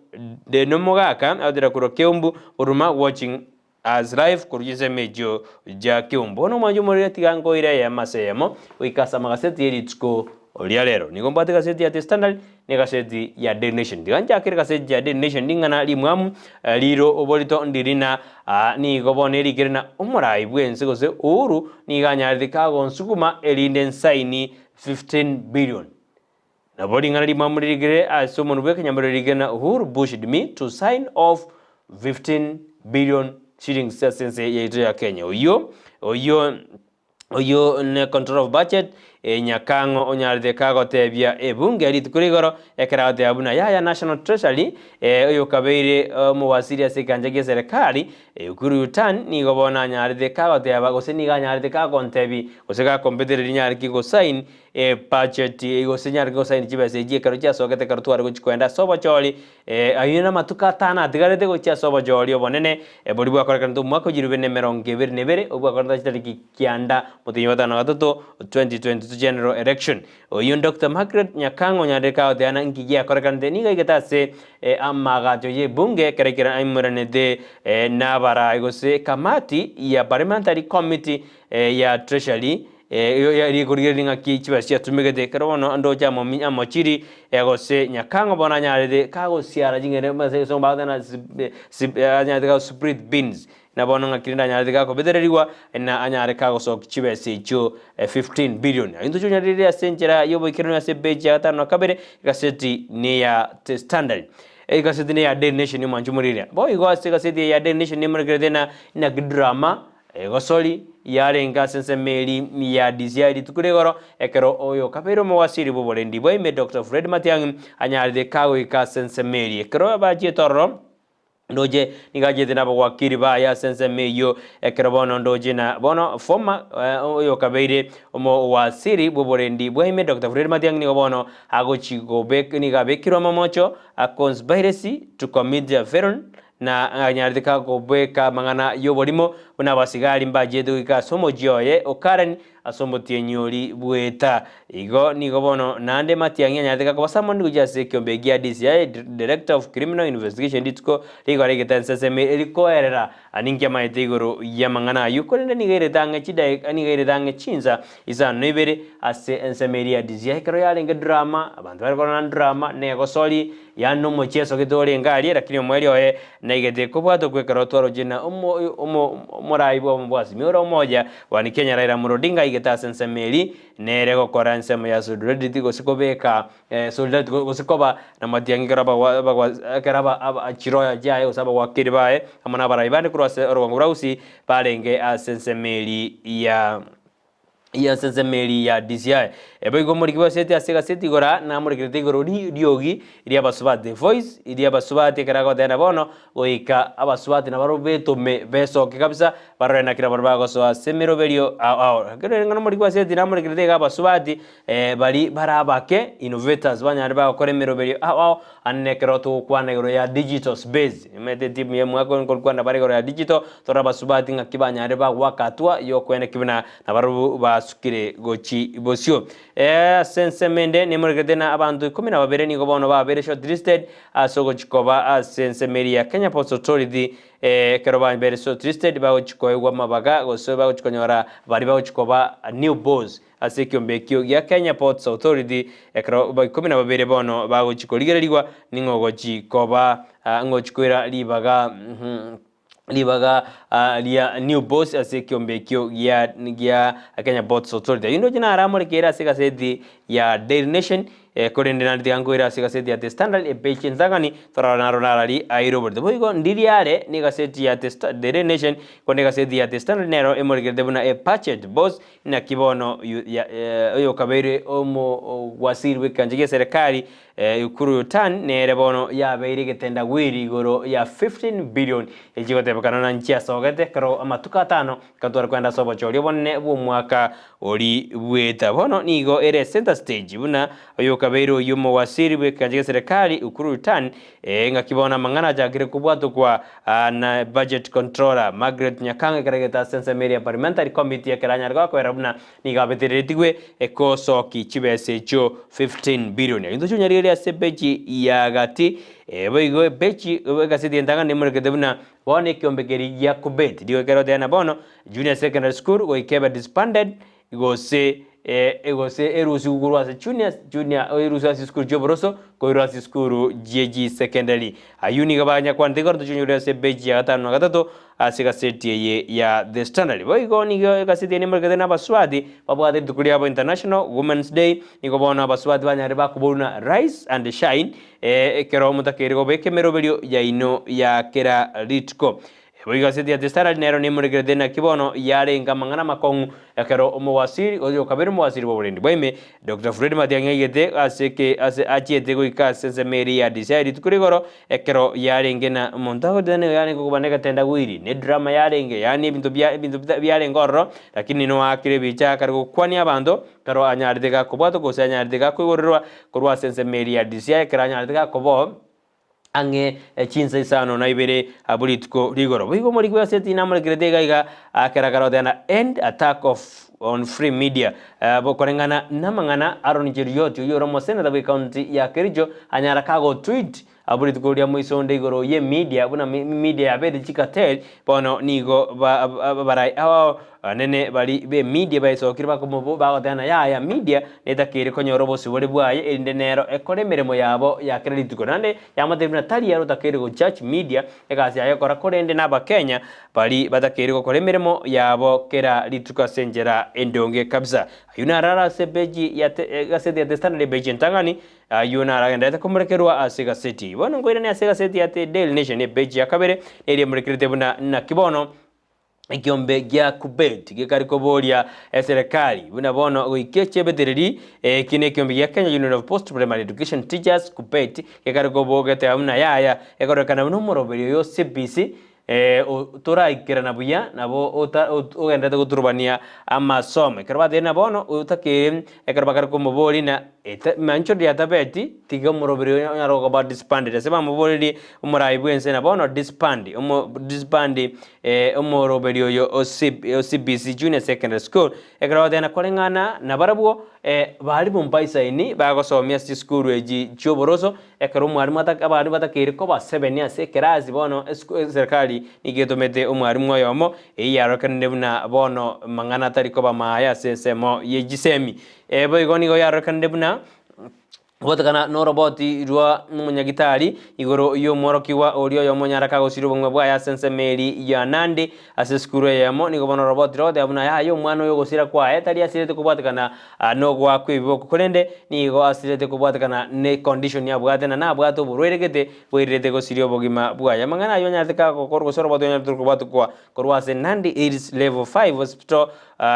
deno mogaka out there korwa Keumbu Oruma watching As life korwa chinsemo echio chia kiumbu. Bono omwancho omorere tiga nkoire eyemo ase eyemo goika ase amagaseti ye rituko ria rero. Nigo mbwate egaseti ya The Standard na egaseti ya Daily Nation. Tiga nchakere egaseti ya Daily Nation ring'ana rimwamu riro oborito ndiri na nigo bono erikire na omorai bwense gose Uhuru nigo anyarete kagonsuguma erinde nsaini 15 billion. Nabo ring'ana rimwamu ririkire ase omonwa bw'ekenyamorero ririkire na Uhuru pushed me to sign off 15 billion shillings ase ense yaito ya Kenya. Oyio oyio oyio ne controller of budget eh, Nyakang'o onyarete kagotebia ebunge rituko ria igoro ekero agoteba buna yaya National Treasury eh, oyokabeire omowasiri ase ekeancha gia eserekari eh, Ukur Yutani nigo bono anyarete kagoteba gose nigo anyarete kagontebi gose gakombetereria nyare ki gosign Ebudget gose nyare gosaini chibesa echi ekero chiasogete ekero tware gochia koenda ase obochori, ayio namatuko atano atigarete gochia ase obochori obonene, boria bwakorekanete omwaka o chilifu bibere na emerongo ebere na ebere, obwo bwakorekanete chitariki kianda omotienyi o gatano na gatato, 2022 general election. Oyio Doctor Margaret Nyakang'o nyarire kagoteana nki giakorekanete nigo aigete ase amagacho y'ebunge ekero ekero aimoranete nabarai gose ekamati ya parliamentary committee ya treasury Rikorigereria ng'aki chibesa chiatumegete, ekero bono ndoche amomi amochiri gose nyakang'o bono anyarete kagosiara ching'ende ase egesongo bagoteba ng'a anyarete ga split beans, na bono ng'aki rende anyarete gakobetererigwa na anyare kagosokia chibesa echio 15 billion. Intwe chonyarire ase enchera y'oboikeranu ase epeji ya gatano na kabere, egaseti neya The Standard. Egaseti neya Daily Nation omwancho omorigereria. Boigo ase egaseti eye ya Daily Nation nemorekerete ng'a inaki drama Egosori yarenge ase ensemo eria ya DCI rituko ria igoro, ekero oyo okabeire omowasiri bw'oborendi bwa ime Doctor Fred Matiang'i anyarete kagoika ase ensemo eria. Ekero bachiete ororo, ndoche nigo achiete nabagwakiri baye ase ensemo eyio, ekero bono ndoche na bono former oyo okabeire omowasiri bw'oborendi bwa ime Doctor Fred Matiang'i nigo bono agochi gobek nigo abekirwe amamocho a conspiracy to commit a felony na anyarete kobeka amang'ana y'oborimo, buna abasigari mbachiete goika ase omochie oye o Karen ase omotienyi oria bw'eta. Igo nigo bono naende Matiang'i anyarete gakoba summoned gochia ase ekiombe gia DCI, Director of Criminal Investigation, rituko rigoro rigete enseseme rikoerera ninki amaete igoro y'amang'ana ayio, korende nigo erete ang'e chidaeka nigo erete ang'e chinsa isano na ibere ase ensemo eria ya DCI ekero yarenge drama, abanto bare korora drama na egosori. Yaani nomochieso gete orenge aria, lakini omoerio oye naigete kobwatwa kw'ekero twaroche na omorai bw'omobwasimi ore omoya bwani Kenya Raila Amolo Odinga aigete ase ensemo eri nere gokora ensemo ya solidarity gose kobeka solidarity gose koba na matiang'i ekero ekero chiroya chiaye gose abagwakeri baye amo na abarai bande korwa ase orogongo rwa Gusii barenge ase ensemo eri ya. Y'ase emeri ya DCI. Eboigo omoriki bw'eseti ase egaseti igoro aa namorekerete igoro ri riogi ri'abasubati, the voice ri'abasubati ekero agotenda bono goika abasubati nabarobwo betome besoke kabisa barore naki nabarobwo bagosoa ase emeroberio ao ao. Ekero ere ng'a nomoriki bw'eseti namorekerete iga abasubati bari bare abake innovators banyare bagokora emeroberio ao ao ande nekero togokwana igoro ya digital space omanyete etimu ya omwaka nkorokwana bare igoro ya digital tore abasubati ng'aki banyare bagoaka hatua yokoeneki buna Nabarabwo basukire gochia bosio. Ase ensemo ende nemorekete na abanto ikomi na babere nigo bono babeire shortlisted ase ogochia koba ase ensemo eria ya Kenya Ports Authority ekero babeire shortlisted bagochia koegwa amabaga gose bagochia konyora baria bagochia koba new boss ase ekiombe ekio gia Kenya Ports Authority ekero ba ikomi na babere bono bagochia korigererigwa ning'o ogochia koba ng'o ogochia koira ribaga. Ribaga ria New Boss ase ekiombe ekio gia gia Kenya Ports Authority. Ayio ndoche naramorekere ase egaseti ya Daily Nation eh, korende naende tiga nkoire ase egaseti ya The Standard epeji ensang'ani torore naro narari aire oborito. Boigo ndiri are na egaseti ya The Sta Daily Nation korende egaseti ya The Standard nero emorekerete buna a budget boss inaki bono yu ya oyokabeire omo waziri bw'ekegancha gia eserekari Ekuru Tan nere bono yabeire egetendagwiri igoro ya 15 billion echigotebekana na nchiasogete ekero amatuko atano gatware kogenda ase obochori obonene bw'omwaka ori bweta. Bono nigo ere center stage buna oyokabeire oyio omowasiri bw'ekegancha gia serikali Ukur Tan engaki bono amang'ana achakire kobwatokwa na budget controller Margaret Nyakang'o ekero aigete ase ensemo eria ya parliamentary committee ekero anyare gokoera buna Nigo abetereretigwe gosoki chibesa echio 15 billion. Egento chionyarigereria ase epeji ya gati, boigo epeji egaseti entang'ani nemorekete buna bono ekiombe keria gia Kubet nigo keroteana bono Junior Secondary School goika ebe disbanded gose gose erusigwe korwa ase junior junior erusigwe ase chisukuru chi'oboroso koirwa ase chisukuru chie chisecondary. Ayio nigo banyakwanete igoro tochionyorire ase epeji ya gatano na gatato Ase egaseti eye ya The Standard. Boigo nigo egaseti eye nemorekete na abasubati babwate rituko riabo International Women's Day, nigo bono abasubati banyare bakoborwa na Rise and Shine ekero motakeire gobeka emeroberio yaino ya kera rituko. Boigo egaseti ya The Standard nero nemorekerete naki bono yarenge amang'ana amakong'u Ekero omowasiri oyo okabere omowasiri bw'oborendi bwaime, Doctor Fred Matiang'i aigete ase eke ase achiete goika ase ensemo eria ya DCI rituko rigoro ekero yarenge na omonto agoteba nigo yarenge koba negetendagwiri ne drama yarenge yaani ebinto bia ebinto bita biarenge ororo lakini noakire ebicha akare gokwania abanto ekero anyarete gakobwatwa gose anyarete gakoigorerwa korwa ase ensemo eria ya DCI ekero anyarete gakoboo ang'e chinsa isano na ibere abwo rituko rigoro. Boigo omoriki bw'egaseti namorekerete iga iga akera karoteba na End Attack of on Free Media bokoreng'ana namang'ana Aaron Cheruiyot oyio ore omoseneta bw'ecounty ya Kericho anyara kagotweet abwo rituko ria moisonde igoro ye media buna media yabete chicartel bono nigo abarai ao Abanene baria b'emedia baesokire bakomobo bagoteba ng'a yaya, media netakeire konyora obosibore bwaye erinde nero ekore emeremo yabo ya kera rituko. Naende yamotebia buna tari ere otakeire go judge media egasi yaye gokora korende nabakenya baria batakeire gokora emeremo yabo kera rituko ase enchera endonge kabisa. Ayio naro are ase epeji ya egaseti ya The Standard epeji entang'ani, ayio naro agendererete komorekerwa ase egaseti. Bono nkoirane ase egaseti ya The Daily Nation epeji ya kabere neria emorekerete buna naki bono Ekiombe gia Kubet gekare koboria eserekari buna bono goika echebetereri eki nekiombe gia Kenya Union of Post Primary Education Teachers Kubet gekare kobogeteba buna yaya ekororekana buna omoroberi oyo CBC toraikerana buya nabo ogenderete goturubania amasomo. Ekero batebire na bono otakeire ekero bakare komoboria na mancho riatabeti tiga omoroberi oyo onyare koba disbanded ase bamoborerie omorai bwense na bono disband omo disband omoroberi oyo o CBC Junior Secondary School, ekero bagoteba koreng'ana nabarabwo barimu mbaisaini bagosomia ase chisukuru echi chi'oboroso, ekero omwarimu ata abarimu batakeire koba seven ase ekerasi bono eserikali nigo etomete omwarimu oyomo, eyio yarorekanire buna bono mang'ana atari koba maaya ase ensemo ye chisemi. Boigo nigo yarorekanire buna. Gotekana noroboti rwa omonyagitari igoro y'omworokigwa oria oyomo onyare kagosiria obong'we bwaye ase ensemo eri ya Nandi ase esukuru eyemo. Nigo bono oroboti rogoteba buna yaya omwana oyo ogosira kwaye tari asirete kobwatekana nogoakwa ebiboko korende nigo asirete kobwatekana ne condition abwate na nabwate oborwaire gete bwairerete gosiria obogima bwaye. Amang'ana ayio onyarete kagokorwa gose oroboti onyarete kobwatekwa korwa ase Nandi Hills Level 5 Hospital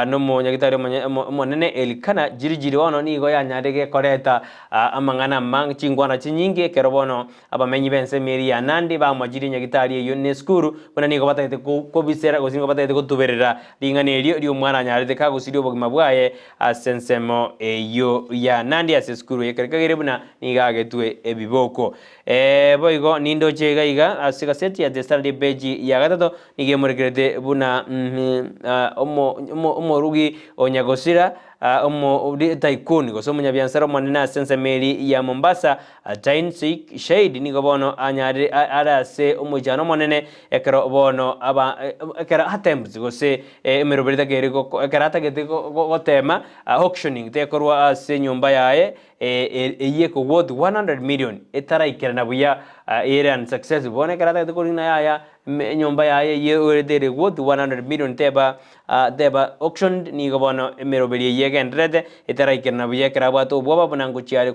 Nomonyagitari omonene Elikana Jirijiri bono nigo yanyarire koreta amang'ana amange, chingwana chinyinge, ekero bono abamenyi b'ensemo eria ya Nandi bamochirie nyagitari eyio nesukuru, buna nigo batagete kobisera gose nigo batagete gotuberera ring'ana erio ri'omwana anyarete kagosiria obogima bwaye ase ensemo eyio ya Nandi ase esukuru eye, ekero kegere buna nigo agetwe ebiboko. Boigo nindoche iga iga ase egaseti ya The Standard epeji ya gatato Nigo emorekerete buna omorugi o nyagosira, tycoon, gose omonyabiasara omonene ase ensemo eria ya Mombasa, Tain Sheid nigo bono anyarire are ase omoichano omonene ekero bono ekero attempts gose emeroberi etakeire ekero atagete gotema auctioning tekorwa ase enyomba yaye eyio eko worth 100 million etaraikerana buya ere unsuccessful. Bono ekero atagete korina yaya Enyomba yaye eyio eorete ere worth 100 million teba teba auctioned, nigo bono emeroberi eyio egendererete etaraikerana buya ekero abwate obwoba buna ngochia are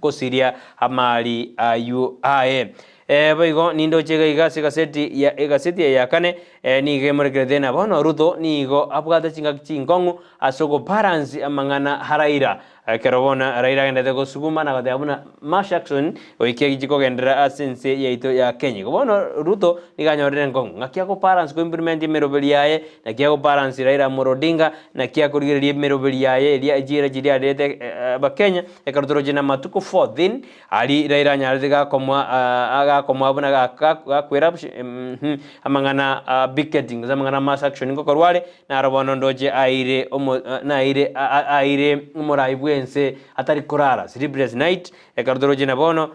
gosiria amari ayio aye. Boigo nindoche iga iga ase egaseti ya egaseti eye ya kane nigo emorekerete ng'a bono Ruto nigo abwate chingaki chinkong'u ase ogobalance amang'ana a Raila. Ekero bono Raila agenderete gosuguma na goteba buna mass action goika egichi kogenderera ase ense yaito ya Kenya. Igo bono Ruto nigo anyorire enkong'u ng'aki ako balance ko implement emeroberi yaye, naki ako balance Raila Amolo Odinga, naki akorigereria emeroberi yaye eria chiira chiria arerete abakenya ekero toroche na amatuko 14 Aria Raila anyarete gakomoa agakomoa buna gakwera amang'ana a picketing gose amang'ana a mass action ngokorwa are, naro bono ndoche aire omo naire aire omorai bw'ense atari korara, sleepless night, ekero toroche na bono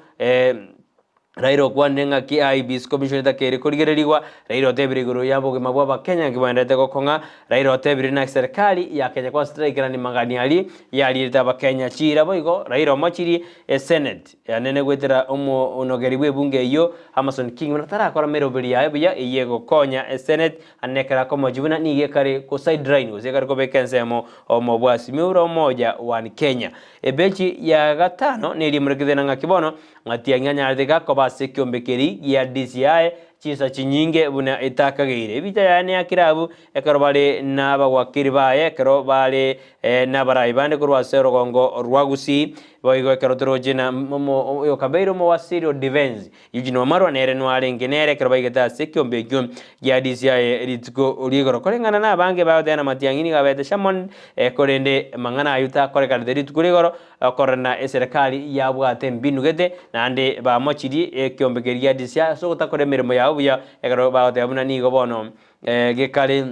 Raila okwanire ng'aki IEBC commission etakeire korigererigwa, Raila otebire igoro ya obogima bwa abakenya ng'aki baendererete gokong'a, Raila otebire na serikali ya Kenya Kwanza teraikerani magani aria yarierete abakenya chiira boigo Raila omochirie esenate enene goetera omonogeri bw'ebunge eyio Amason King buna tarakora meroberi yaye buya eyio egokonya esenate ande ekero akomochia buna nigo ekare ko sideline gose ekare kobeka ensemo omobwasi Miura Umoja One Kenya. Ebechi ya gatano neria emorekete na ng'aki bono Matiang'i anyarete gakoba ase ekiombe keria gia DCI chinsa chinyinge buna etakageire. Ebicha yaye neakire abwo ekero bare nabagwakeri baye ekero bare nabarai bande korwa ase orogongo rwa Gusii. Boigo ekero toroche na oyokabeire omowasiri o Defence Eugene Wamalwa nere nwarenge nere ekero baigete ase ekiombe ekio gia DCI rituko ri'igoro. Koreng'ana nabange bagoteba na Matiang'i nigo abete Shamon korende mang'ana ayio takorekanete rituko ri'igoro. Okorora eserekari yabwate embinu gete, naende bamochirie ekeombe keria gia DCI ase ogotakora emeremo yabo buya, ekero bagoteba buna nigo bono gekare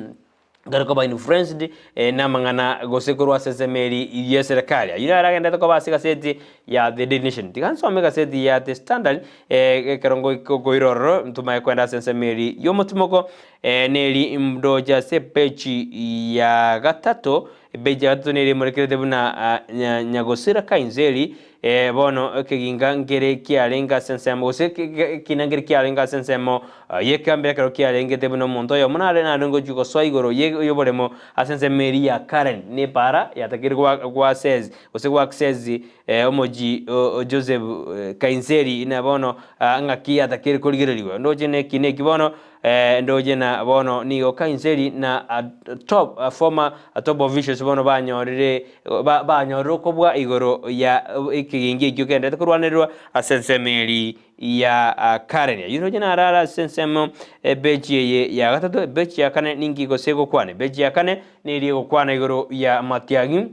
kare koba influenced namang'ana gose korwa ase ensemo eri y'eserekari. Ayio naro agenderete koba ase egaseti ya The Daily Nation. Tiga nsome egaseti ya The Standard ekero ngokoira ororo ntomaye kwenda ase ensemo eri y'omotimoko neri ndoche ase epeji ya gatato. Ebeji ya gatato nere emorekerete buna nyagosira Kainzeri, bono ekeginga nkere kiarenge ase ensemo, gose ekina nkere kiarenge ase ensemo y'ekambera ekero kiarengete buna omonto oyomo nare nare ngochia gosoa igoro y'oboremo ase ensemo eria ya Karen, na epaara yatakeire goaccess gose goaccess omochie o Joseph Kainzeri, na bono ng'aki yatakeire korigererigwa. Ndoche nekina eki bono. Ndoche na bono nigo Kainseri na top former top officials bono banyorire banyorire okobua igoro ya ekegenki ekio kegenderete korwanererwa ase ensemo eri ya Karen. Ayio ndoche narare ase ensemo epeji eye ya gatato, epeji ya kane ninki gose egokwana? Epeji ya kane neri egokwana igoro ya Matiang'i.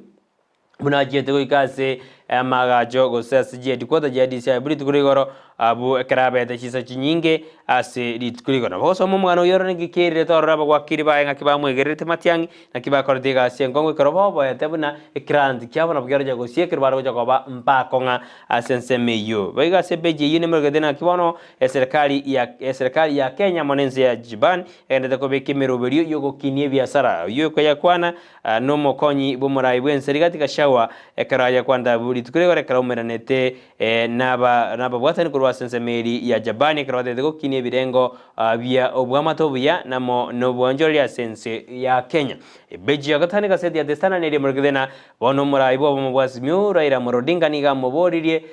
Buna achiete goika ase amaagacho gose ase chiheadquarter chia DCI buna rituko rigoro abwo ekero abete chinsa chinyinge ase rituko rigoro. Nabo ogosoma omogano oyio orore ninki kerire torore abagwakiri baye ng'aki bamwegererete matiang'i naki bakorete egasi enkong'u ekero boboete buna ekiranti kiabo nabo kiaroche gosia ekero bare gocha koba mbakong'a ase ensemo eyio. Boigo ase epeji eyio nemoregete naki bono eserekari ya eserekari ya Kenya amo nense ya Japan egenderete kobeka emeroberio yogokinia ebiasara. Oyio okoyakwana Nomokonyi bw'omorai bw'ense Rigathi Gachagua ekero aye kwanda rituko rigoro ekero aumeranete nababwatani korwa ase ensemo eria ya Jabani ekero batagete gokinia ebirengo bia obwamate obuya namo nobwanchoreri ase ense ya Kenya. Ebeji ya gatano egaseti ya The Standard neria emorekete na bono omorai bw'obomo bwa Azimio Raila Amolo Odinga nigo amoboririe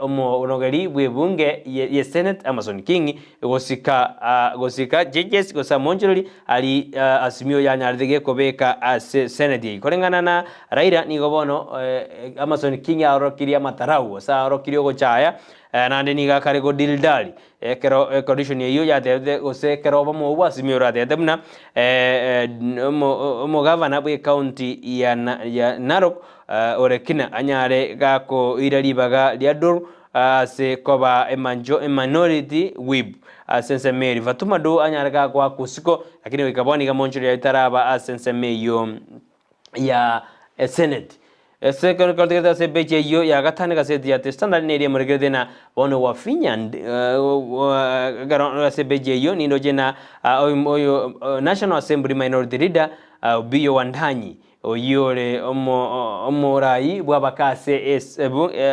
omonogeri bw'ebunge ye Senate Amason Kingi gosika gosika judges gose amonchoreri ari Azimio yanyarete gekobeka ase Senate eyio. Koreng'ana na Raila nigo bono Amason Kingi aorokirie amatarau gose aorokirie ogochaya naende nigo akare godildali Ekero econdition eyio yatebete gose ekero obomo obwo Azimio oratebete buna omogavana bwe ecounty ya ya Narok ore Kina anyare gakoira ribaga ria Dor ase koba emancho eminority whip ase ensemo eria. Fatuma Dor anyare gakoakwa isiko lakini goika bono iga monchori yaye taraba ase ensemo eyio ya Senate. Ase ekero korotegerete ase epeji eyio ya gatano egaseti ya The Standard neria emorekerete na bono Wavinya ekero ase epeji eyio nindoche na oyo National Assembly Minority Leader Opiyo Wandanyi oyio ore omorai bw'abaka ase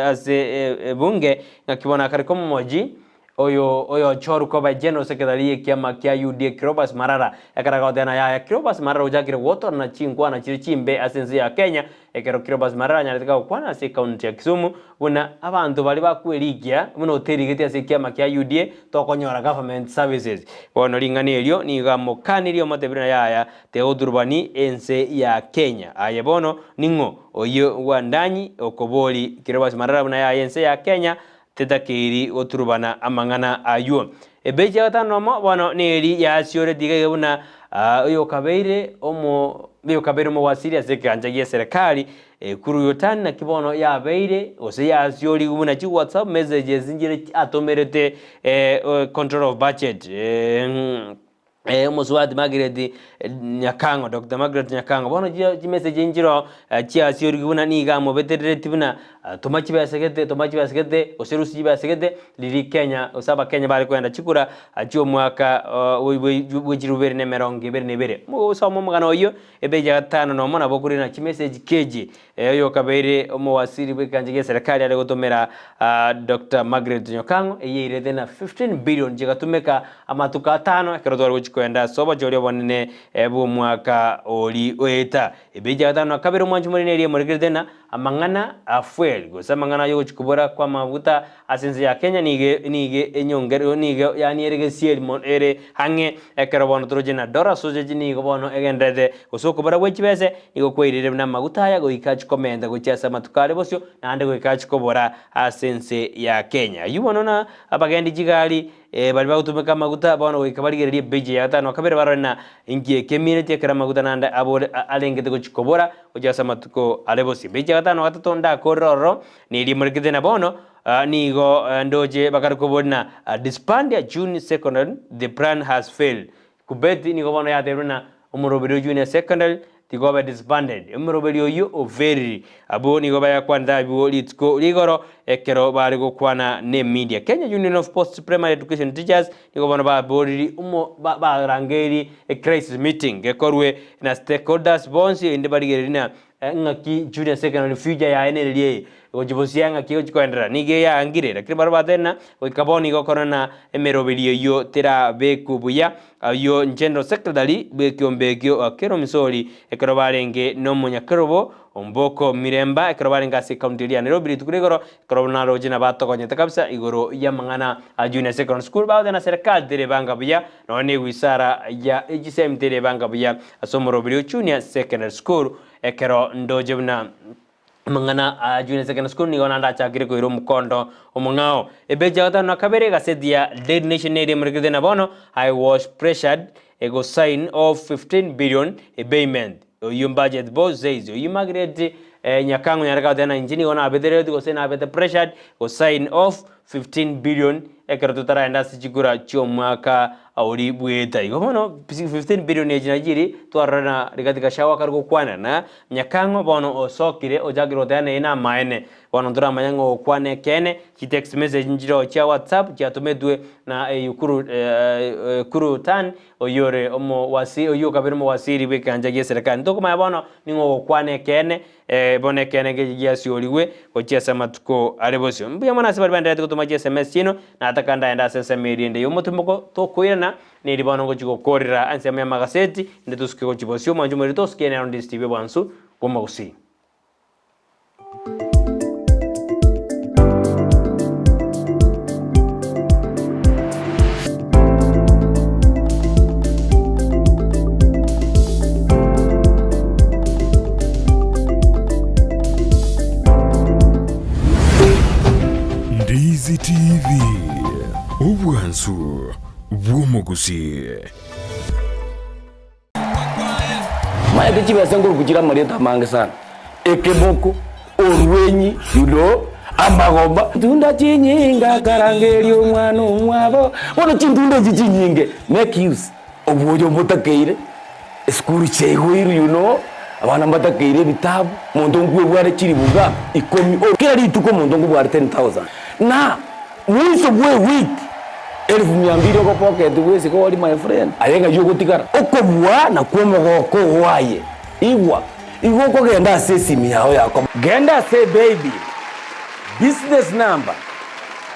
ase ebunge ng'aki bono akare komomoji Oyo oyochorwa koba General Secretary y'ekiama kia UDA Cleophas Malala ekero agoteba na yaya Cleophas Malala ochakire gotorana chinkwana chire chimbe ase ense ya Kenya ekero Cleophas Malala anyarete gokwana ase ecounty ya Kisumu buna abanto baria bakwerigia buna oterigeti ase ekiama kia UDA tokonyora government services. Bono ring'ana erio nigo amokanirie omotebire na yaya tegoturubani ense ya Kenya. Aye bono ning'o oyio Wandanyi okobori Cleophas Malala buna yaya ense ya Kenya Tetakeiri goturubana amang'ana ayio. Ebechi ya gatano nomo bono neri yasioreti iga iga buna oyokabeire omo oyokabeire omowasiri ase ekegancha gi'eserekari Ekuru Yotani naki bono yabeire gose yasiorigwe buna chi WhatsApp messages nchire atomerete control of budget. Omosubati Margaret Nyakang'o, Doctor Margaret Nyakang'o, bono chimessage nchiroo chiasiorigwe buna nigo amobeterereti buna toma chibesa gete, toma chibesa gete, gose rusia chibesa gete, riria Kenya gose abakenya bare kogenda chikura chi'omwaka bwe chilifu ibere na emerongo ebere na ebere. Mogosoma omogano oyio, epeji ya gatano nomo nabo okorina chimessage keji Oyokabeire omowasiri bw'ekegancha gi'eserekari are gotomera Doctor Margaret Nyokang'o eyio eirete na 15 billion chigatumeka amatuko atano ekero tware gochia koenda ase obochori obonene bw'omwaka ori oeta. Ebeji ya gatano na kabere omwanchi morene eria emorekerete na amang'ana a fuel gose amang'ana yogochia kobora kw'amaguta Ase ense ya Kenya nigo nigo enyongero nigo yaani ere gesieri mono ere ang'e ekero bono toroche na dollar sausage nigo bono egendererete gose okobora gwe chibese nigo kwairire buna amaguta aya goika achie komenta gochia ase amatuko are bosio naende goika achie kobora ase ense ya Kenya. Ayio bono na abagendi chigari baria bagotumeka amaguta bono goika barigererie ebeji ya gatano na kabere barore na inki ekemineti ekero amaguta naende abore arengete gochia kobora gochia ase amatuko are bosio. Ebeji ya gatano na gatato ndakorere ororo Neriimorekete na bono nigo ndoche bakare koboria na disband June secondary the plan has failed. Kubeti nigo bono yatebiwe na omoroberi o Junior Secondary tiga obe disbanded. Omoroberi oyio ofailed. Abwo nigo bayakwanete abwo rituko rigoro ekero bare gokwana ne media. Kenya Union of Post Primary Education Teachers nigo bono baboriri omo barangeiri ecrisis meeting gekorwe na stakeholders bonsi erinde barigererie na Ng'aki Junior Secondary future yaye nereri eye egochia bosia ng'aki egochia koenderera nigo eyangire lakini baria batebire ng'a goika bono igo okore na emeroberio eyio terabekwe buya ayio General Secretary bw'ekiombe ekio Okello Misori ekero barenge na omonyakerobo Omboko Miremba ekero barenge ase ecounty eria ya Nairobi rituko ria igoro ekero naroche nabatogonyete kabisa igoro y'amang'ana a Junior Secondary School bagoteba na serikali terebanga buya nonya na ewisara ya echisemi terebanga buya Ase omoroberi o Junior Secondary School, ekero ndoche buna amang'ana a Junior Secondary School nigo naende achakire koira omokondo omong'ao. Epeji ya gatano na kabere egaseti ya Daily Nation neri emorekerete na bono I was pressured ego sign off 15 billion payment. Oyio budget boss says oyio Margaret Nyakang'o nyare goteba na inche nigo nabetereretie gose nabete pressured go sign off 15 billion ekero totaragenda ase chikura chi'omwaka. Auri bweta. Igo bono 15 billion echi nachi chiri twarora na Rigathi Gachagua akare gokwana na Nyakang'o bono osokire ochakire goteba naye namaene. Bono ntoramanya ng'a ogokwana ekeene, chi text message nchireo chia WhatsApp chiatometwe na Ekuru Ekuru Tan oyio ore omowasi oyio okabere omowasiri bw'ekeancha gie serikali. Ntokomanya bono ning'o ogokwana ekeene bono ekeene nkechi giasiorigwe gochia ase amatuko are bosio. Mbuya mono ase baria baendererete gotoma chi sms chiaino, nataka ndaende ase ensemo eria ende y'omotimoko tokoirana, neri bono ngochia gokorera ensemo y'amagaseti, inde tosuke gochia bosio omwancho moria tosuke nero Ndisi TV obwansu bw'omogusii. Ndizi TV, obwansu bw'omogusii. Maete chibesa nkoruku chire amarieta amange sana, ekeboko, orwenyi, you know, amagomba. Tunda chinyinga akarangeria omwana omwabo, bono chintunda echi chinyinge make use obwoyo mbotakeire, esukuru chiaigoirwe you know, abana mbatakeire ebitabu, omonto nkwebware chiribuga ikomi, kera rituko omonto nkobware 10,000 na Mwiso bw'ewiki elifu mia mbili ogopocket bw'esiko ori my friend, aye ng'ai ogotigara? Okobua nakwo omogoko oo aye. Igwa, igo okogenda ase esimi yao ya koba. Genda ase paybill, business number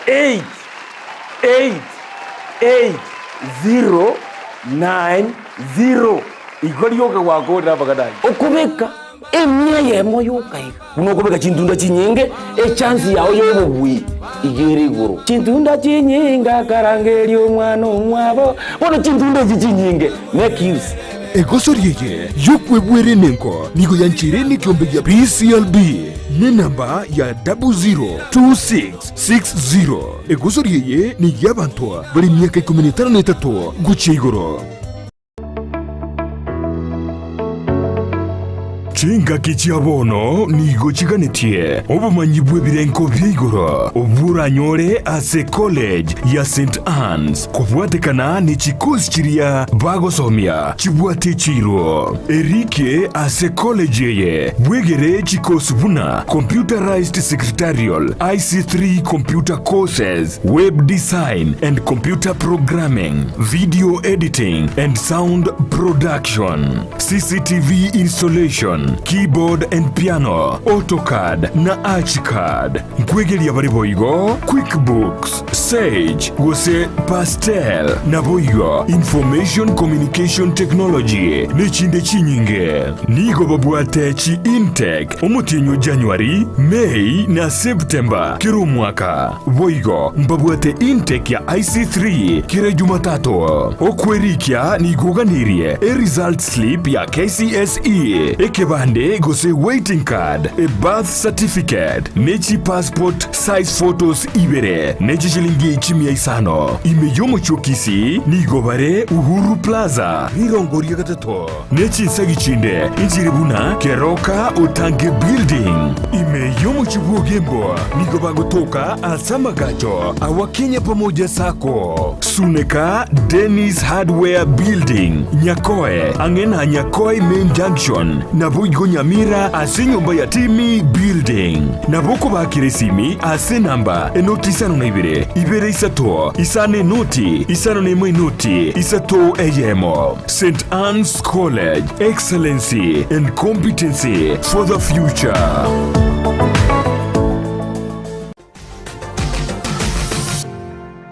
8888090 igo rioka gwakorire amang'ana ayio. Okobeka Emia eyemo yoka iga. Buna okobeka chintunda chinyinge, echansi yao y'obobui iga ere igoro. Chintunda chinyinge akarangeria omwana omwabo. Bono chintunda echi chinyinge make use. Egosori eye y'okwebwera enengo nigo yancheire nekiombe gia PCLB nenamba ya 002660. Egosori eye ney'abanto bare emiaka ikomi na etano na etato gochia igoro. Chingaki chia bono nigo chiganetie obomanyi bw'ebirengo bia igoro obwo oranyore ase College ya St Anne's kobwatekana ne chikosi chiria bagosomia chibwate chiiro. Erike ase college eye bwegere chikosi buna Computerized Secretarial, IC3 Computer Courses, Web Design and Computer Programming, Video Editing and Sound Production, CCTV Installation, Keyboard and Piano, AutoCAD na Archicad. Nkwegeria bare boigo QuickBooks, Sage gose Pastel, naboigo Information Communication Technology nechinde chinyinge. Nigo babwate chi intake omotienyi o January, May na September kera omwaka. Boigo mbabwate intake ya IC3 kera Jumatatu. Okwerikia nigo oganirie e result slip ya KCSE, ekebande gose waiting card, e birth certificate, ne chi passport size photos ibere, ne chishilingi chimia isano. Ime y'omochie o Kisii nigo bare Uhuru Plaza, rirongo ria gatato. Ne chinsegi chinde inchire buna Keroka Otange Building. Ime y'omochie bw'Ogembo nigo bagotoka ase amagacho awa Kenya Pamoja Sacco, Suneka Dennis Hardware Building, Nyakoe, ang'e na Nyakoe Main Junction, naboigo Nyamira ase enyomba ya Timmy Building. Nabo okobakera esimi ase enamba enoti isano na ibere, ibere isato, isano enoti, isano na emo enoti, isato eyemo. St Anne's College, Excellency and Competency for the Future.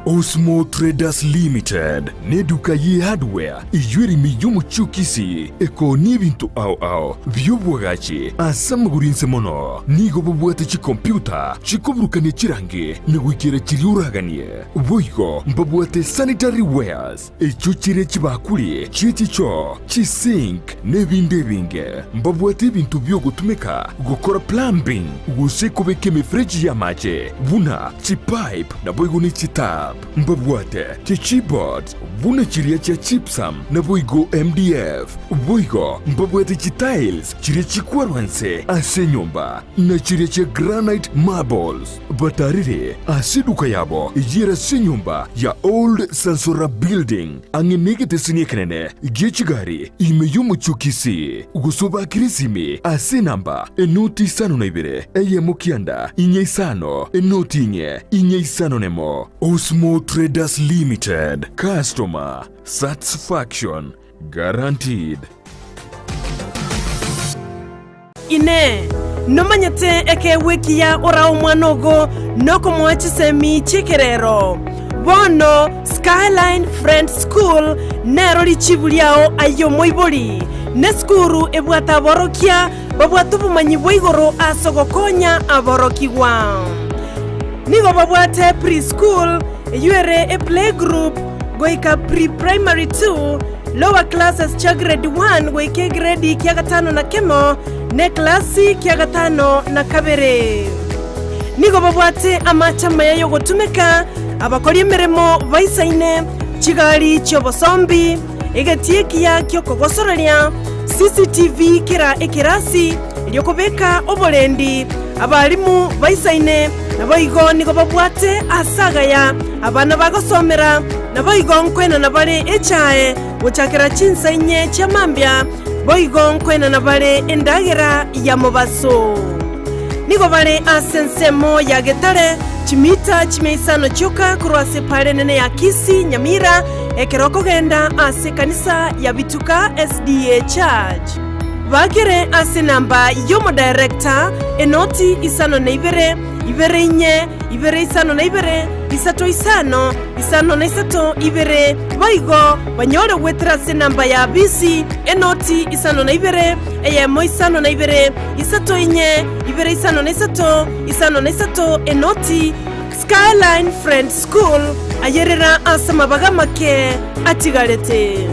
Osmo Traders Limited neduka ye hardware eyio ere ime y'omochie o Kisii ekoonia ebinto ao ao bi'obwagachi ase amagoro inse mono. Nigo bobwate chikompyuta chikoburukania chirangi na goikera chiria oraganie. Boigo mbabwate sanitary wares, Echio chire chibakuri chie chichoo, chisink, na ebinde ebinge. Mbabwate ebinto bi'ogotumeka gokora plumbing, gose kobeka emefereji y'amache, buna chipipe naboigo ne chitap. Mbabwate chichipboards buna chiria chia gypsum naboigo MDF. Boigo mbabwate chitiles chiria chikwarwa nse ase enyomba, na chiria chia granite marbles. Batarire ase eduka yabo eyio ere ase enyomba ya Old Sansora Building, ang'e negeteseni ekenene gie chigari ime y'omochie o Kisii. Gose obakere esimi ase enamba enoti isano na ibere, eyemo kianda, inye isano, enoti inye, inye isano nemo. Osmo Traders Limited, Customer Satisfaction Guaranteed. Inee! Nomanyete ekeegwa ekiya orae omwana ogo nokomoa chisemi chi'ekerero? Bono Skyline Friends School nero richibu riao aye omoibori. Nesukuru ebwate aborokia babwate obomanyi bwa igoro ase ogokonya aborokigwa. Nigo babwate pre-school, eyio ere eplaygroup, goika pre-primary 2, lower classes chia grade 1 goika egredi kia gatano na kemo, na eklasi kia gatano na kabere. Nigo babwate amache amaya y'ogotumeka, abakori emeremo baisaine, chigari chi'obosombi, egetii ekiya gi'okogosoreria, CCTV kera ekerasi, erio kobeka oborendi, abalimu baisaine, naboigo nigo babwate aase agaya abana bagosomera, naboigo nkoenana bare echae gochakera chinsa inye chia mambia, boigo nkoenana bare endagera ya mobaso. Nigo bare ase ensemo ya Getare, chimita chimia isano chioka korwa ase epaara enene ya Kisii, Nyamira, ekero okogenda ase ekanisa ya Bituka SDA Church. Bakere ase enamba y'omodirector, enoti isano na ibere, ibere inye, ibere isano na ibere, isato isano, isano na isato, ibere, boigo banyore goetera ase enamba ya bisi, enoti isano na ibere, eyemo isano na ibere, isato inye, ibere isano na isato, isano na isato, enoti. Skyline Friends School, ayerera ase amabaga amake atigarete.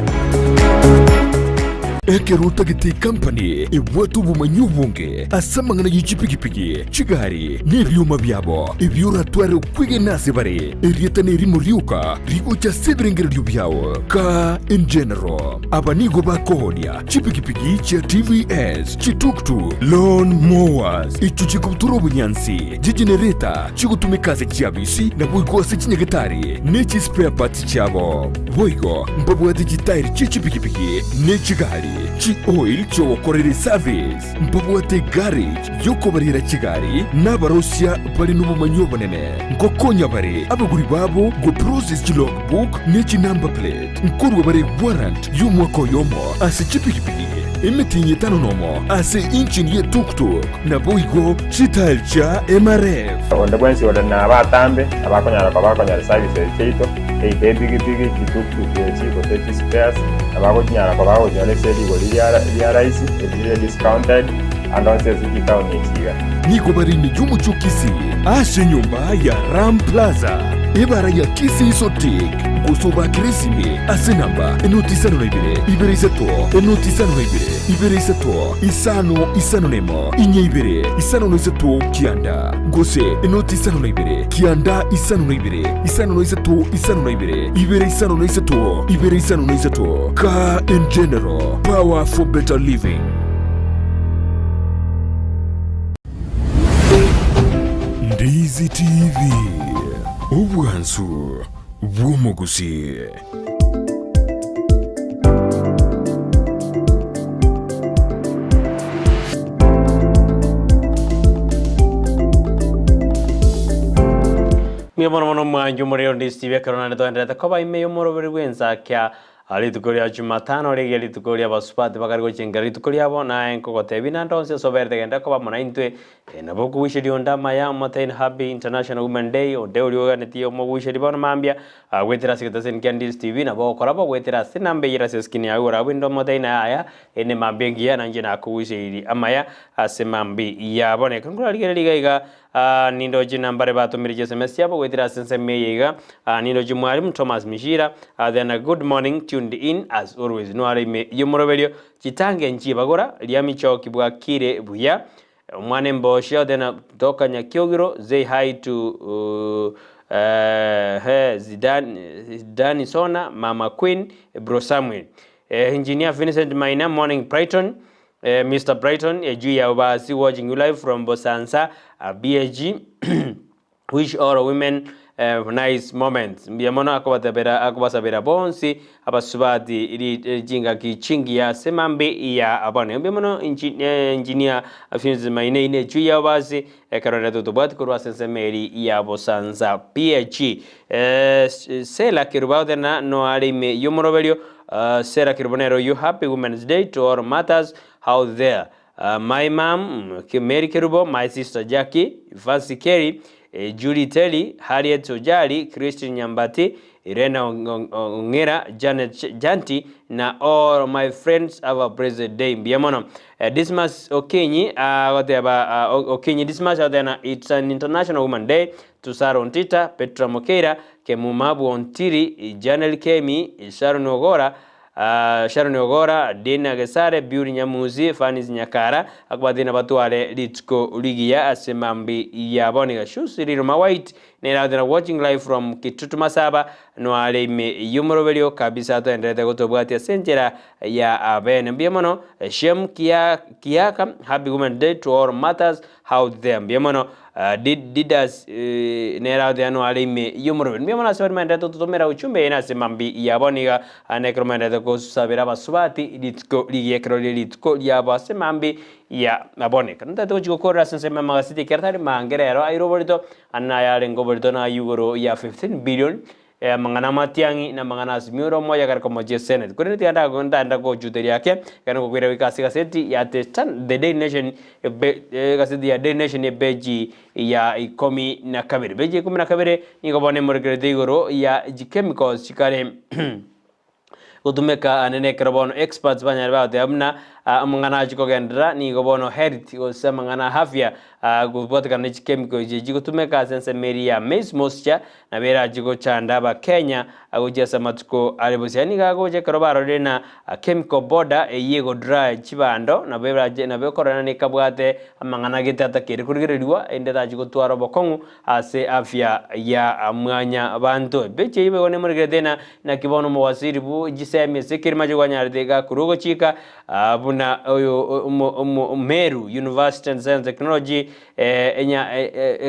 Ekero otagete ekampani ebwate obomanyi obonge ase amang'ana ye chipigipigi, chigari, na ebioma biabo, ebio oratware okwegena ase bare, erieta nerimo rioka rigocha ase ebirengererio biao. Car in General. Aba nigo bakoonia chipigipigi chia TVS, chituktuk, lawn mowers, echio chikobutora obonyansi, chigenereta chigotumeka ase chiabisi naboigo ase chinyagetari ne chispare parts chiabo. Boigo mbabwate chitairi chie chipigipigi ne chigari, chioil chiogokorera eservice, mbabwate egarage yokobarera chigari na abarosia bare nobomanyi obonene. Nkokonya bare abagori babo goprocess chilogbook ne chinumber plate. Nkorua bare warrant y'omwaka oyomo ase chipigipigi, emetienyi etano nomo ase engine ye tuktuk, naboigo chitairi chia MRF. Onde bwensi ore nabatambe abakonyara koba bakonyora services chiaito, either epigipigi, chituktuk echi, gose chispares, nabagochinyara koba bagochinyora ase rigori ria rahisi, erire discounted, ande onsi ase chitaoni echi iga. Nigo bare ime y'omochie o Kisii ase enyomba ya Ram Plaza, ebara ya Kisii Sotik, gose obakere esimi ase enamba enoti isano na ibere, ibere isato, enoti isano na ibere, ibere isato, isano isano na emo, inye ibere, isano na isato, kianda, gose enoti isano na ibere, kianda isano na ibere, isano na isato, isano na ibere, ibere isano na isato, ibere isano na isato. Car in General, power for better living. Ndizi TV, obwansu bw'omogusii. Mbuya mono mono mwanche omorero Ndizi TV ekero naende toenderete koba ime y'omoroberi bw'ensakia Rituko ria Jumatano rigiya rituko ri'abasubati bakare gochengera rituko riabo, naye nkogotebia naende onsi ase oberete genda koba amo naintwe. Nabo okoguicheria onde amaya, omotein Happy International Women Day, onde oria oganetie omoguicheria bono mambia, goetera ase egetaseni kia Ndisi TV, nabo ogokora bo goetera ase enamba eyio ere ase eskrini yago igoro abwo inde omotein yaya, ere mambia engiya nainche nakoguicheirie amaya ase mambia yabo. Na ekero nkorarigereria iga iga Nindoche nambare batomire chiSMS chiabo goetera ase ensemo eye iga. Nindoche Mwalimu Thomas Mishira, then a good morning tuned in as always. Noare ime y'omoroberio chitange nchibagora riamichoki bwakire buya. Omwana embosio then toka Nyakiogiro say hi to Eeh Zidane Zidane Sona, Mama Queen, Bro Samuel. Engineer Vincent Maina, morning Brighton. Mister Brighton, ejuu ya obasi watching you live from Bosansa, BAG. Wish all women nice moments. Mbuya mono akobatebera akobasabera bonsi abasubati ri chingaki chingiya ase mambi ya abone. Mbuya mono engineer Vincent Maina ine ejuu ya obasi Ekero ere totobwati korwa ase ensemo eri ya bosansa PH. Sela Kerubo agoteba noare ime y'omoroberio Sela Kerubo nere oyio Happy Women's Day to all mothers out there My mum Mary Kerubo, my sister Jackie, Fancy Kelly, Julie Terry, Harriet Ojari, Christine Nyambati, Irene Ong'era, Janet Janti na all my friends have a blessed day. Mbuya mono. Dismas Okinyi agoteba Okinyi Dismas agoteba it's an international woman day to Sarah Ontita, Petra Mokeira, Kemuma Bwontiri, Janel Kemi, Sharon Ogora, Sharon Ogora, Dina Gesare, Beauty Nyamusi, Fanis Nyakara, akobatebi nabatware rituko rigiya ase mambi yabo. Niga Shusi Riruma White nere agoteba watching live from Kitutu Masaba noare ime y'omoroberio kabisa toenderete gotobwatia ase enchera ya abene. Mbuya mono Shem Kiaka, happy women day to all mothers out there. Mbuya mono Didas nere agoteba noare ime y'omoroberio. Mbuya mono ase baria maenderete gototomera uchumbe eye nase mambi yabo niga nekero maenderete gosabera abasubati rituko rigiya ekero rire rituko riabo ase mambi ya bono. Ekero ntagete gochia gokorera ase ensemo y'amagaseti ekero tari mange rero aire oborito ande naye arenge oborito naye igoro ya 15 billion amang'ana amatiang'i na amang'ana asimio ore omoyo ekero komochia esenate. Korende tiga ndago ntaenda gochuteria ake, ekero ngokoira goika ase egaseti ya The Stan The Daily Nation ebe egaseti ya Daily Nation epeji ya ikomi na kabere. Peji ya ikomi na kabere nigo bono emorekerete igoro ya chichemicals chikare gotumeka ande nekero bono experts banyare bagoteba buna amang'ana achia kogenderera nigo bono health gose amang'ana afya kobwatekana ne chichemical echi chigotumeka ase ensemo eria ya maize moisture nabo erachie gochanda abakenya gochia ase amatuko are bosio. Yaani iga agocha ekero barorire na chemical border eyio ego dry chibando nabo erache nabo ekororana nekabwate amang'ana gete atakeri korigereriwa ende etachie gotwara obokong'u ase afya ya mwanyabanto. Epeji eyio boigo nemorekerete ng'a naki bono omowasiri bwe chisemi ase ekerima chikwanyarete iga korwa ogochika buna oyo omo Meru University and Science Technology enya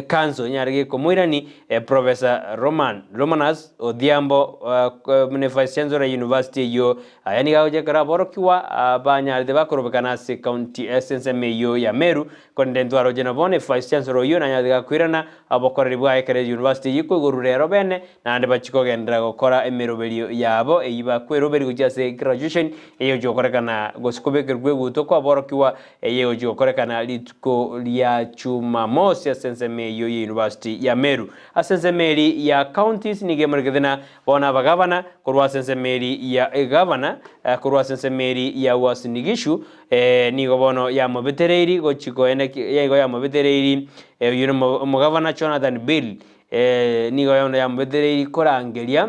council enyare gekomoirani Professor Roman Romanus Odhiambo buna vice chancellor university eyio. Aya nigo agocha ekero aborokigwa banyarete bakorobekana ase county ase ensemo eyio ya Meru Korende ntwaroche na bono evice chancellor oyio nanyarete gakoirana obokoreri bwaye ekero university eyio ekoigorwa rero bene, naende bachie kogenderera gokora emeroberio yabo eyio bakweroberia gochia ase graduation eye egochia gokorekana gose kobekerwa egutwa kwaborokigwa eye egochia gokorekana rituko ria Jumamosi ase ensemo eyio ye university ya Meru. Ase ensemo eri ya counties nigo emorekete na bono abagavana korwa ase ensemo eri ya egavana korwa ase ensemo eri ya Uasin Gishu Nigo bono yamobetereiri gochia koenda nigo yamobetereiri oyio nomo omogavana Jonathan Bill nigo bono yamobetereiri korangeria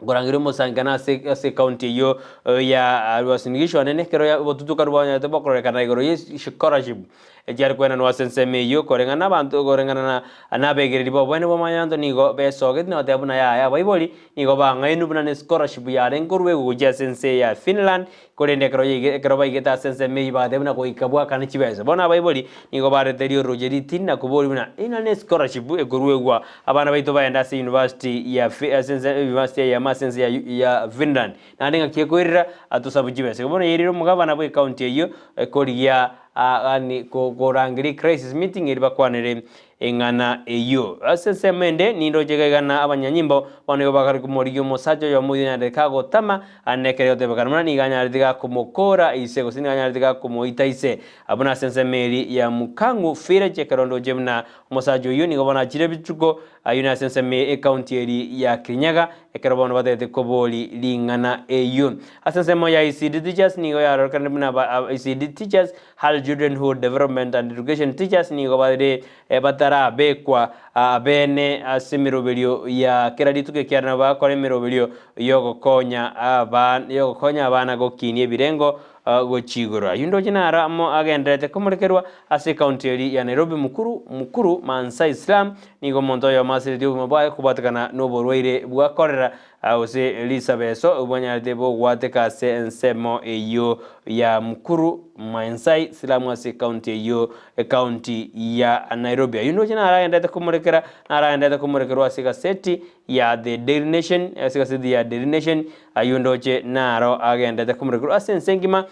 korangeria omosankano ase ase ecounty eyio ya Uasin Gishu anene ekero ya obotutukanu bwanyarete bokororekana igoro ye scholarship echiare koenanwa ase ensemo eyio koreng'ana na abanto koreng'ana na na abegereri b'oboene bwa mwanyabanto nigo besogeti na goteba buna yaya abaibori nigo bang'ainwe buna ne scholarship yarenge koruegwa gochia ase ense ya Finland Korende ekero yaige ekero baigete ase ensemo eyio bagateba buna goika bwakane chibesa. Bono abaibori nigo bareteria oroche ritini na koboria buna, Inwe ne scholarship ekoruegwa abana baito baende ase university ya Fi ase ense university eyemo ase ense ya ya Finland, naende ng'aki ekoirera atosabu chibesa. Igo bono yairire omogabana bwe county eyio korigia yaani korangeria ecrisis meeting eria bakwanere Eng'ana eyio. Ase ensemo ende nindoche iga iga na abanyanyimbo bono nigo bakare komorigia omosacha oyomo oyio onyarete kagotama, aande ekero egotebekana buna nigo anyarete gakomokora ise gose nigo anyarete gakomoita ise. Abwo nase ensemo eria ya Mukang'u Village ekero ndoche buna omosacha oyio nigo bono achire rituko ayio nase ensemo ekaunti eria ya Kirinyaga ekero bono batagete kobori ring'ana eyio. Ase ensemo ya ECD teachers nigo yarorekanire buna aba ECD teachers Hull Childrenhood Development and Education Teachers nigo bare batarabekwa Abene ase emeroberio ya kera rituko ekiagera nabo bagokora emeroberio y'ogokonya abana y'ogokonya abana gokinia ebirengo gochia igoro. Ayio ndoche naro amo agendererete komorekerwa ase ekaunti eria ya Nairobi mukuru mukuru Maasai Slum nigo omonto oyomo asiretie obogima bwaye kobwatekana noborwaire bwa cholera gose risabeso bwanyarete bogwateka ase ensemo eyio ya Mukuru Maasai Slum ase ekaunti eyio Ekaunti ya Nairobi. Ayio ndoche naro agenderete komorekera, naro agenderete komorekerwa ase egaseti ya The Daily Nation, ase egaseti ya Daily Nation, ayio ndoche naro agenderete komorekerwa ase ense engima,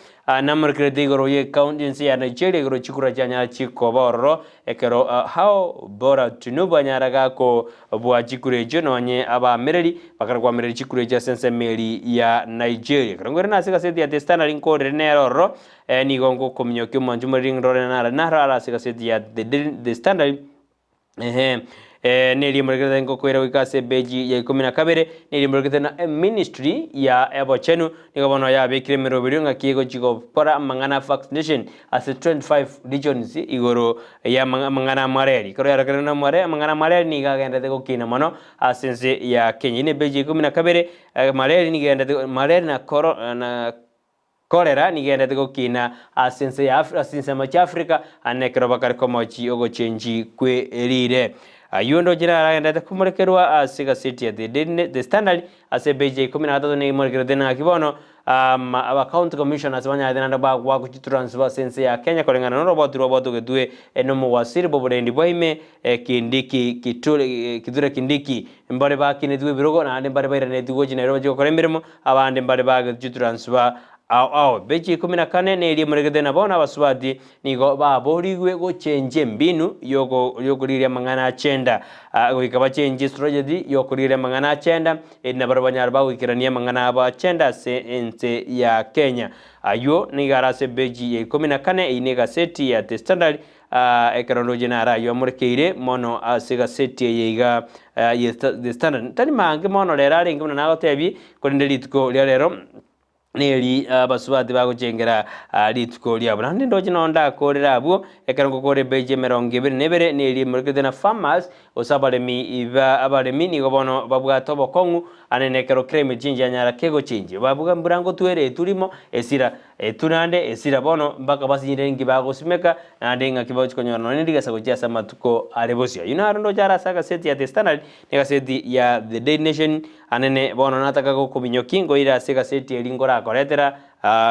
namorekerete igoro y'ekaunti ense ya Nigeria igoro chikura chianyara chikoba ororo ekero how Bola Tinubu anyara gakobua chikura echio nonye abaamereri bakare koamereri chikura echio ase ensemo eria ya Nigeria. Ekero nkoirana ase egaseti ya The Standard nkorere nere ororo Nigo ngokominyokia omwancho moriri ndore nare naro are ase egaseti ya The Daily, The Standard, ehe, neria emorekerete ngokoira goika ase epeji ya ikomi na kabere, neria emorekerete na eministry ya obochenu, nigo bono yabekire emeroberio ng'aki egochi gokora amang'ana a vaccination ase 25 regions igoro ya amang'ana a malaria. Ekero yarokerire na amang'ana a malaria nigo agenderete gokina mono ase ense ya Kenya. Eye ne epeji ya ikomi na kabere, malaria nigo egenderete malaria na koro na Cholera nigenderete gokina ase ense ya ase chinsemo chia Africa ane ekero bakare komochi ogochenchi kwe riire. Ayio ndoche naro agenderete komorekerwa ase egaseti ya The Daily The Standard ase epeji ya ikomi na gatato nigo emorekerete naki bono aba county commissioners banyarete naende bagwakwa chitransfer ase ense ya Kenya koreng'ana noroboti rwabwatogetwe nomowasiri bw'oborendi bwa ime Kindiki Kithure Kithure Kindiki. Mbare bakinetwe ebirogo naende mbare bairanetigwe gochia Nairobi bachie gokora emeremo Abande mbare bagetwe chitransfer ao ao. Bechi ikomi na kane neria emoregete na bono abasubati nigo baborigwe gochenchia embinu yokorigereria amang'ana agenda. Goika bachenchie estrategy yokorigereria amang'ana agenda eri nabarabwo banyare bagoikerania amang'ana abo agenda ase ense ya Kenya. Aywo nigo are ase epeji ya ikomi na kane eyio ne egaseti ya The Standard Ekero ndoche naro ayio amorekeire mono ase egaseti eye iga ye The Standard. Tari mange mono rero arenge buna nagotebie, korende rituko ria rero neri abasubati bagochengera rituko riabo. Naende ndoche nonye ndakorere abwo, ekero ngokora epeji emerongo ebere na ebere neri emorekerete na farmers, gose abaremi ba abaremi nigo bono babwate obokong'u anene ekero climate change yanyara kegochenjia. Babuga mbura ngotwere etwe rimo esira. Etwe naende esira bono mpaka basinyire ninki bagosimeka, naende ng'aki bagochia konyora nonya nerigesa gochia ase amatuko are bosio. Ayio naro ndoche are ase agaseti ya The Standard na egaseti ya The Daily Nation, anene bono nataka gokominyokia nkoire ase egaseti eria nkorakoretera,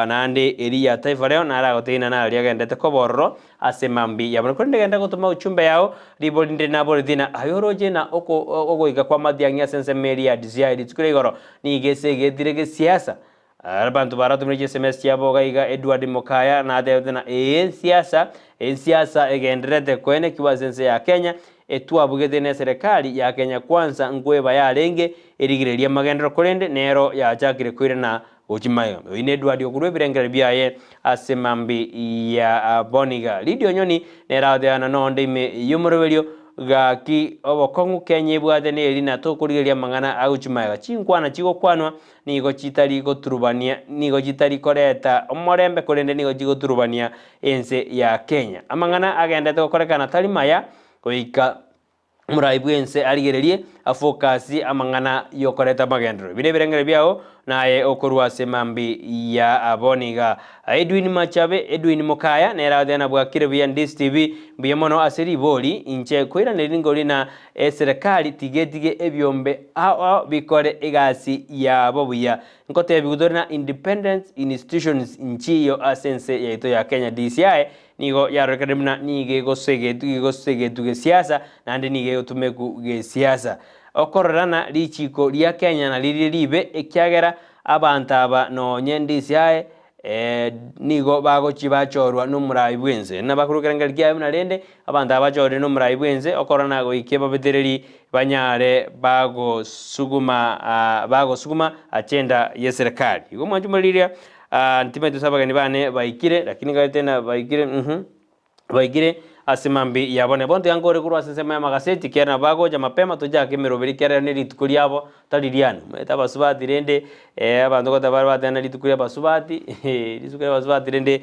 naende eria ya Taifa Leo naragotebi ng'a nario agenderete koba ororo ase mambia ya bono. Korende genda gotoma uchumbe yao, ribori ndire naboretie ng'a aye oroche ng'a oko ogoika kwa Matiang'i ase ensemo eria ya DCI rituko ria igoro nigo esegetire gesiasa. Abanto baratomire chiSMS chiabo iga iga Edward Mokaya natebete ng'a ee ensiasa ensiasa egendererete koenekigwa ase ense ya Kenya etwabugete ne eserekari ya Kenya Kwanza nkoeba yarenge erigereria amagenderero korende nero yachakire koirana gochia magega. Oyio ne Edward okorwa ebirengererio biaye ase mambi ya boniga. Lydia Onyoni nere agoteba ng'a nonde ime y'omoroberio gaki obokong'u Kenya ebwate neri na tokorigereria amang'ana agochia magega. Chinkwana chigokwanwa Nigo chitari goturubania, nigo chitari koreta omorembe, korende nigo chigoturubania ense ya Kenya. Amang'ana agenderete gokorekana tari maya, goika omorai bw'ense arigererie afokasi amang'ana y'okoreta amagenderero. Ebi nebirengererio biao, naye okorwa ase mambi ya bono iga. Edwin Machabe, Edwin Mokaya, nere agoteba nabwakire buya Ndisi TV, mbuya mono ase ribori, inche koiraneria ninkori na Eserekari tigetige ebiombe ao ao bikore egasi yabo buya. Nkotebiwa tore na independent institutions nchiyo ase ense yaito ya Kenya. DCI nigo yarorekanire buna nigo egosegetu egosegetu gesiasa naende nigo egotumeku gesiasa. Okororana richiko ria Kenya naririe ribe ekiagera abanto aba nonye DCI Nigo bagochia bachorwa nomorai bw'ense. Nabakorwa ekerengererio kiaye buna rende abanto aba bachorire nomorai bw'ense, okorora goika ebabetereri banyare bagosuguma bagosuguma agenda y'eserekari. Igo mwanche moriria ntimaete ase abageni bane baikire, lakini ngarete na baikire mh. Baikire. Ase mambia yabo nebo ntiga nkore korwa ase ensemo y'amagaseti, ekiagera nabo bagocha mapema tochake emeroberi ekiagera ne rituko riabo tari riane. Omanyete abasubati rende abanto goteba bare bateba na rituko ria abasubati rituko ria abasubati rende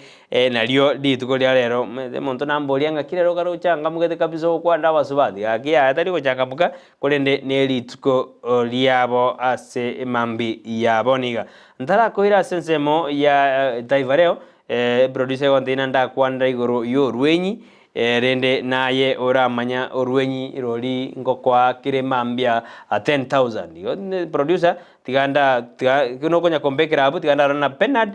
nario rituko ria rero. Omanyete omonto namboria ng'aki rero okare ochangamokete kabisa ogokwanera abasubati, gaki yaya tari gochangamoka korende ne rituko riabo ase mambia yabo niga. Ntarakoira ase ensemo ya Taifa Leo, Eproducer egontebia ng'a ndakwanera igoro y'orwenyi, rende naye oramanya orwenyi rori ngokoa kere mambia 10,000. Igo producer tiga nda tiga nokonya kombekera abwo tiga ndarore na Bernard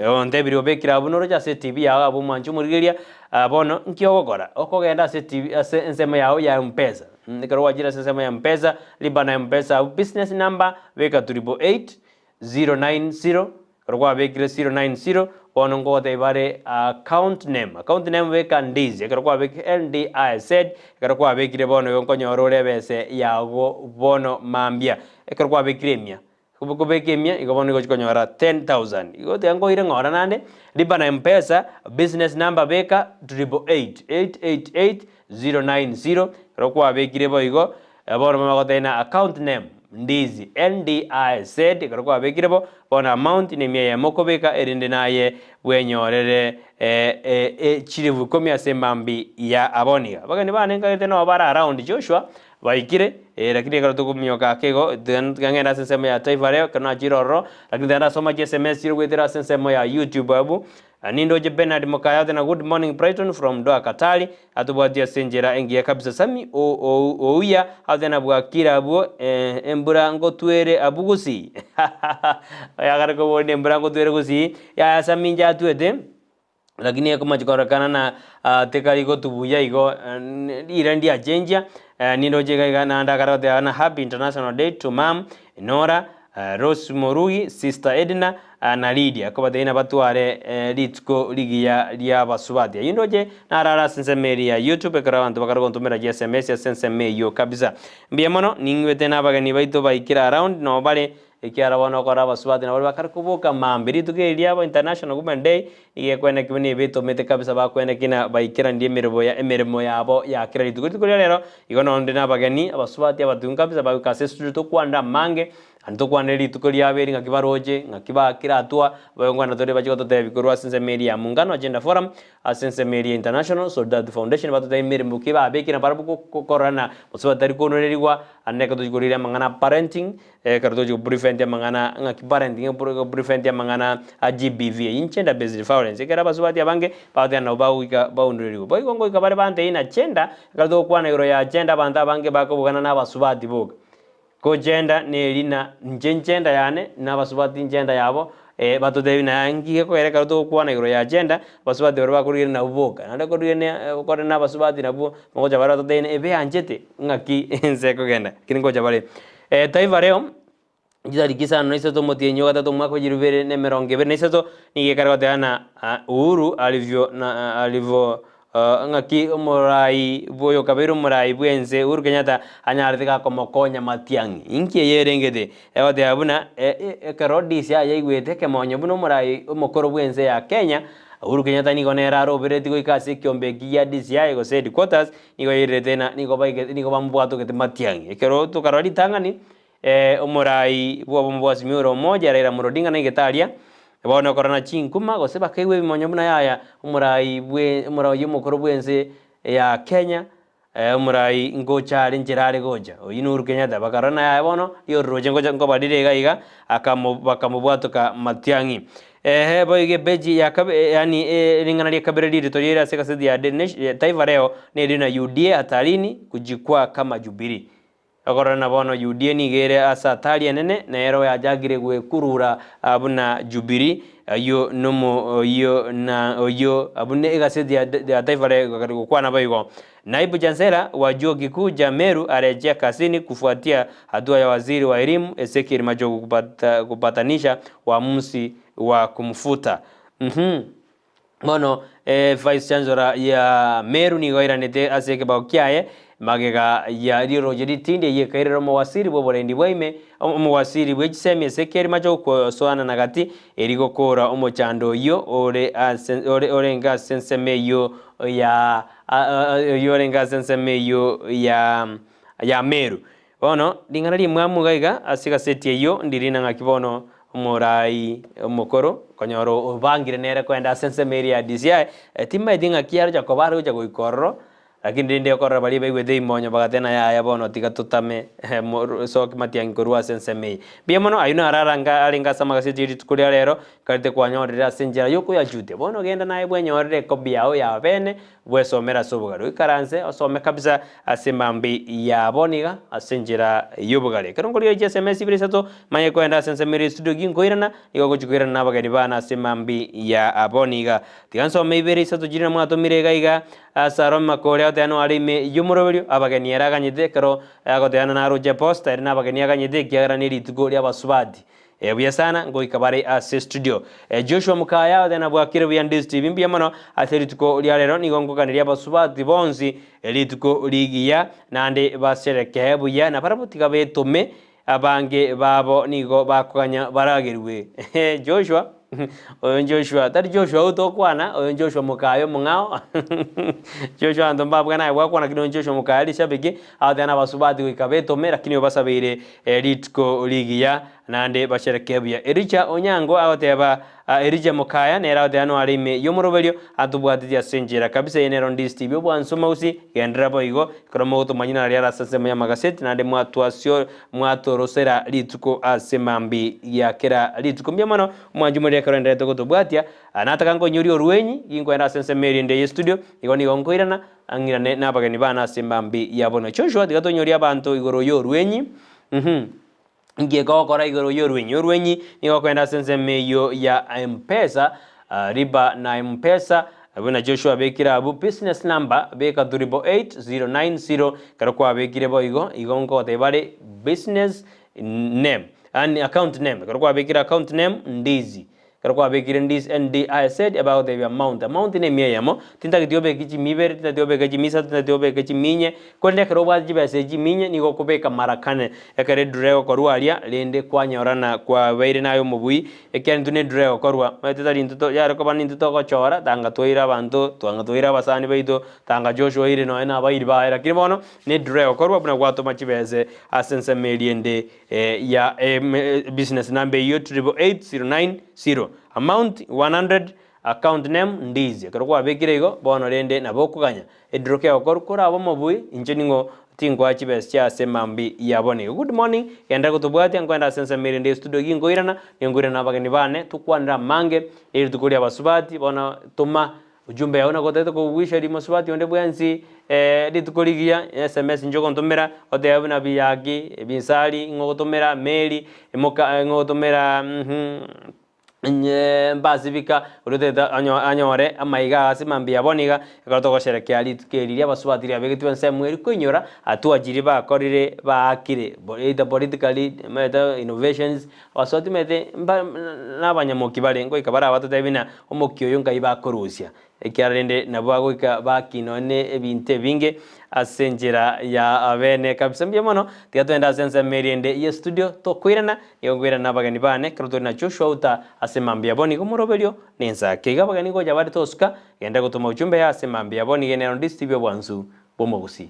ontebirie obekere abwo noroche ase etv yago abwo omwanche omorigereria bono nki ogokora, okogenda ase etv ase ensemo yago ya mpesa, ekero gwachire ase ensemo ya mpesa lipa na mpesa abwo business number beka triple eight 090, ekero kwabekire 090, bono nkogotebia bare account name, account name beka Ndizi, ekero kwabekire NDIZ, ekero kwabekire bono igo nkonyora ore ebese yago bono mambia, ekero kwabekire emia, kobeka emia igo bono nigo ochikonyora 10,000. Igo tiga nkoire ng'ora naende, lipa na mpesa, business number beka 888, 888 090, ekero kwabekire boigo, Bono bagotebia na account name, Ndizi, NDIZ, ekero kwabekire bo, bono amount ne emia eyemo okobeka erinde naye bwenyorere chilifu ikomi ase emambi ya aboniga. Abageni bane nkagete nabo bare around Joshua baikire, lakini ekero tokominyoka ake igo, tiga ngende ase ensemo ya Taifa Leo ekero nachire ororo, lakini tiga ndasoma chi sms chire goetera ase ensemo ya YouTube abwo. Nindoche Bernard Mokaya oteba good morning Brighton from Doha Qatar atobwatie ase enchera engiya kabisa Sammy Ouya oteba bwakire abwo embura ngotwere abwo gusii oyo akare koboria embura ngotwere gusii yaya Sammy inche atwete lakini ekomachi kororekana na tekari gotubuya igo rira ndiachenjia nindoche iga iga naende akare goteba na happy international day to mum Nora Rose Morugi, Sister Edna, na Lydia, kobatebia nabatware rituko rigiya ri'abasubati. Ayio ndoche narare ase ensemo eria ya YouTube ekero abanto bakare gontomera chi sms ase ensemo eyio kabisa. Mbuya mono, ning'wete nabageni baito baikire around nabo bare, ekiagera bono okora abasubati nabo bakare koboka mambia. Rituko eri riabo International Women Day nigo ekwenekigwa nigo etomete kabisa bakweneki na baikeranirie emeremo ya emeremo yabo ya kera rituko. Rituko ria rero igo nonde nabageni abasubati abatungi kabisa bagoika ase estudio tokwanere amange, naende tokwanere rituko riabo eri ng'aki baroche, ng'aki bakire atwa, boigo tore bachie gototebia korwa ase ensemo eria ya Muungano Agenda Forum, ase ensemo eria ya International Solidarity Foundation batotebie emeremo ki babekire nabarabwo kororana gose batari konorerigwa, naende ekero tochia korigereria amang'ana a parenting, Ekero tochia goprevent amang'ana ng'aki parenting egoprevent amang'ana a GBV eyio gender based violence ekero abasubati abange bagoteba nabo bagoika baundurerigwe. Boigo ngoika bare bantebie ng'a gender ekero togokwana igoro ya gender abanto abange bakobugana na abasubati boka. Ko gender neri na inche gender yane na abasubati gender yabo batotebie naye nki gekogera ekero togokwana igoro ya gender abasubati baria bakorigereria nabwo boka. Naende korigereria okore na abasubati nabwo mogocha bare batotebie ng'a ebeanchete ng'aki ense ekogenda lakini ngocha bare. Taifa Leo, chitariki isano na isato omotienyi o gatato omwaka o chilifu ibere na emerongo ebere na isato, nigo ekare goteba ng'a Uhuru alivyo na alivo ng'aki omorai bwa oyokabeire omorai bw'ense Uhuru Kenyatta anyarete gakomokonya Matiang'i. Inki eye erengete? Egoteba buna ekero DCI yaigwete ekemonyo buna omorai omokoro bw'ense ya Kenya, Uhuru Kenyatta nigo nere aroberetie goika ase ekiombe eki gia DCI gose headquarters, Nigo yairerete na nigo baigete nigo bamobwatogete matiang'i. Ekero tokarora ritang'ani, omorai bw'obomo bwa Azimio la Umoja Raila Amolo Odinga naigete aria, bono korora chinkuma gose bakaigwa ebimonyo buna yaya omorai bwe omorai omokoro bw'ense ya Kenya, omorai ngocha are nchera are gocha, oyio na Uhuru Kenyatta. Bakarora na yaya bono, riororoche ngocha nkobarire iga iga, akamo bakamobwatoka matiang'i. Eeh boigo epeji ya kabe yaani ring'ana ria kabere ririto riaire ase egaseti ya Daily Nation ya Taifa Leo nerire na UDA hatarini kujikwaa kama Jubilee. Okorora na bono UDA nigo ere ase hatari enene na ero yachakire gwekurura buna Jubilee oyio nomo oyio na oyio buna egaseti ya ya Taifa Leo egokari gokwana boigo. Naibu Chancellor wa Chuo Kikuu cha Meru arejea kazini kufuatia hatua ya Waziri wa Elimu Ezekiel Machogu kupata, kupatanisha uamuzi wa kumfuta. Mhm. Bono eh, Vice Chancellor ya Meru nigo airanete ase ekebao kiaye magega ya riroche ritindi eyio ekairera omowasiri bw'oborendi bwa ime omowasiri bwe chisemi Ezekiel Machogu kosoana na gati eri gokora omochando oyio ore ase ore orenge ase ensemo eyio ya. Oyio orenge ase ensemo eyio ya ya Meru. Bono ring'ana rimwamu iga iga ase egaseti eyio ndiri na ng'aki bono omorai omokoro konyora obangire nere koenda ase ensemo eria ya DCI, timanyeti ng'aki arocha koba arocha goika ororo, Lakini rende okorora baria baigwete imonyo bagateba, Yaya bono tiga totame soki matiang'i korwa ase ensemo eye. Mbuya mono, ayio naro aranga arenge ase amagaseti ye rituko ria rero, nkarete kwanyorire ase enchera y'okoyachutia. Bono genda naye bwenyorere ekobi yao ya bene, bwesomere ase obogare. Oikaranse osome kabisa ase mambia ya bono iga ase enchera y'obogare. Ekero nkorigereria chiSMS ibere isato, manye koenda ase ensemo ere estudio ginkoirana, nigo ngochia koirana nabageni bane ase mambia ya bono iga. Tiga nsome ibere isato chiria namwatomire iga iga, Ase aro amakori agoteanwa are ime y'omoroberio, abageni ere aganyete, ekero agoteana naroche posta ere nabageni aganyete, ekiagera nerituko ri'abasubati. Eh, buya sana, ngoika bare ase studio. Eh, Joshua Mukaya agoteana bwakire buya Ndisi TV mbuya mono ase rituko ria rero, nigo ngoganeria abasubati bonsi rituko rigiya, naende baserekee buya, nabarabwo tiga betome Abange babo nigo bakoganya baragerwe. Joshua, oyo Joshua, tari Joshua oyio tokwana, oyo Joshua mokaye omong'ao. Joshua abanto mbabwene naye gwakwana lakini oyo Joshua mokaye rishabiki, agoteba nabasubati goika betome lakini obasabeire rituko rigiya naende basherekee buya. Elija Onyango agoteba Elija mokaya nere agoteba noare ime y'omoroberio atobwateti ase enchera kabisa eye nero Ndisi TV obwansu omausi genderera boigo Ekero mogotomanyia naria ase ensemo y'amagaseti, naende mwatwasio mwatorosera rituko ase mambia ya kera rituko. Mbuya mono omwanchi omoria ekero enderete gotobwatia. Nataka nkonyorie orwenyi, ginkoenda ase ensemo erinde ye studio, igo nigo nkoirana ang'irane nabageni bane ase mambia ya bono. Joshua tiga tonyorie abanto igoro y'orwenyi, uhum. Inki ekogokora igoro y'orwenyi? Orwenyi nigo okoenda ase ensemo eyio ya M-pesa, riba na M-pesa, buna Joshua abekire abwo, business number, beka 888090, ekero kwabekire boigo, igo nkogotebia bare business name, yaani account name, ekero kwabekire account name, ndizi. Ekero kwabekire ndis NDIZ, ebagotebia amount, amount ne emia eyemo, tintageti obeke chimia ibere, tintageti obeke chimia isato, tintageti obeke chimia inye, korende ekero obwate chibesa echi chimia inye, nigo okobeka mara kane. Ekero edura egokorwa aria, rende kwanyorana kwabeire naye omobui, ekiagera intwe ne edura egokorwa, omanyete tari intwe to yare koba nintwe togochora, tanga twaire abanto, twanga twaire abasani baito, tanga Joshua oire nonya na abairi baye, lakini bono, ne edura egokorwa buna gwatoma chibese ase ensemo eria ende. ya business number eyio 888090 amount 100 account name ndizi ekero kwabekire igo bono rende nabo okoganya ediro kegokorwa korabe omobui inche ning'o tinkoa chibesa chia ase mambi ya bono igo good morning genda gotobwatia nkoenda ase ensemo erinde estudio ginkoirana ninkoirana na abageni bane tokwanere amange rituko ria abasubati bono toma Ujumbe yao nagotagete koguisha mosubati onde bwensi rituko rigiya, sms inche ogontomera, otebe buna biyaki, ebinsari ng'o ogotomera, mary, moka ng'o ogotomera mbasibika, oria otagete anyore amaiga ase mambia bono iga, ekero togosherekea rituko eri ria abasubati riabegetwe ensemo eria koinyora hatua chiria bakorire baakire, either politically, omanyete innovations. Abasubati omanyete mba nabanyamoki bare, ngoika bare abatotebie buna omokia oyo nkai bakorusia, ekiagera rende nabo bagoika bakina nonye ne ebinto ebinge ase enchera ya abene kabisa. Mbuya mono, tiga togende ase ensemo eria ende ye studio tokoirana, nigo nkoirana na abageni bane ekero tore na Joshua Outa ase mambia bono igo omoroberio na ensake. Iga abageni ngocha bare tosuka, genda gotoma ujumbe ase mambia bono iga nero Ndisi TV obwansu bw'omogusii.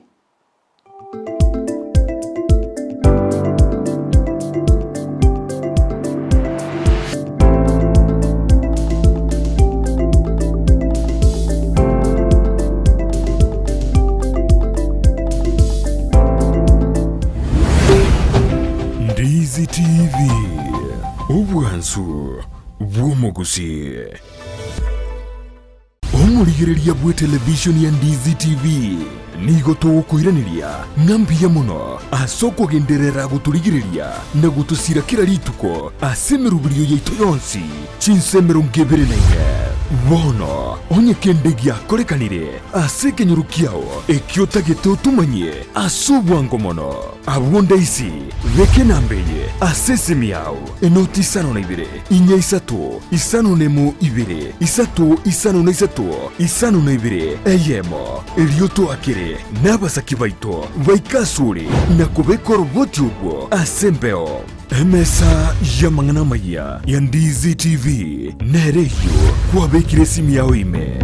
Ndizi TV, obwansu bw'omogusii. Omorigereria bw'etelevishoni ya Ndizi TV nigo togokoiraneria ng'a mbuya mono ase okogenderera gotorigereria na gotosira kera rituko ase emeroberio yaito yonsi chinsa 24. Bono onye kende giakorekanire ase ekenyoro kiao ekio otagete otomanyie ase obwango mono, abwo ndaisi beka enamba eye ase esimi yao. Enoti isano na ibere, inya isato, isano nemo ibere, isato isano na isato, isano na ibere, eyemo. Erio toakere nabasaki baito baike asore na kobeka oroboti orwo ase embeo. Emesa y'amang'ana amayia ya Ndizi TV nere eyio kwabekire esimi yao ime.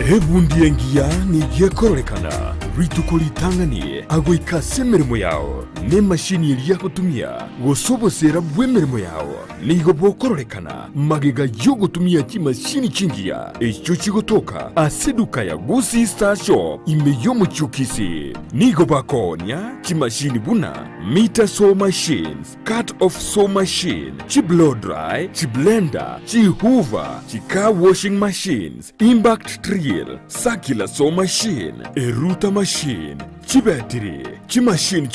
Ebundi engiya nigo ekororekana rituko ritang'ani agoika ase emeremo yao, na emashini eria agotumia, gose oboseera bw'emeremo yao nigo bokororekana magega y'ogotumia chimashini chingiya echio chigotoka ase eduka ya Gusii Star Shop ime y'omochie o Kisii. Nigo bakoonia chimashini buna meter saw machines, Cut off saw machine, chi blow dry, chi blender, chi hoover, chi car washing machines, impact drill, circular saw machine, eruta machine, chibetiri, chimachine.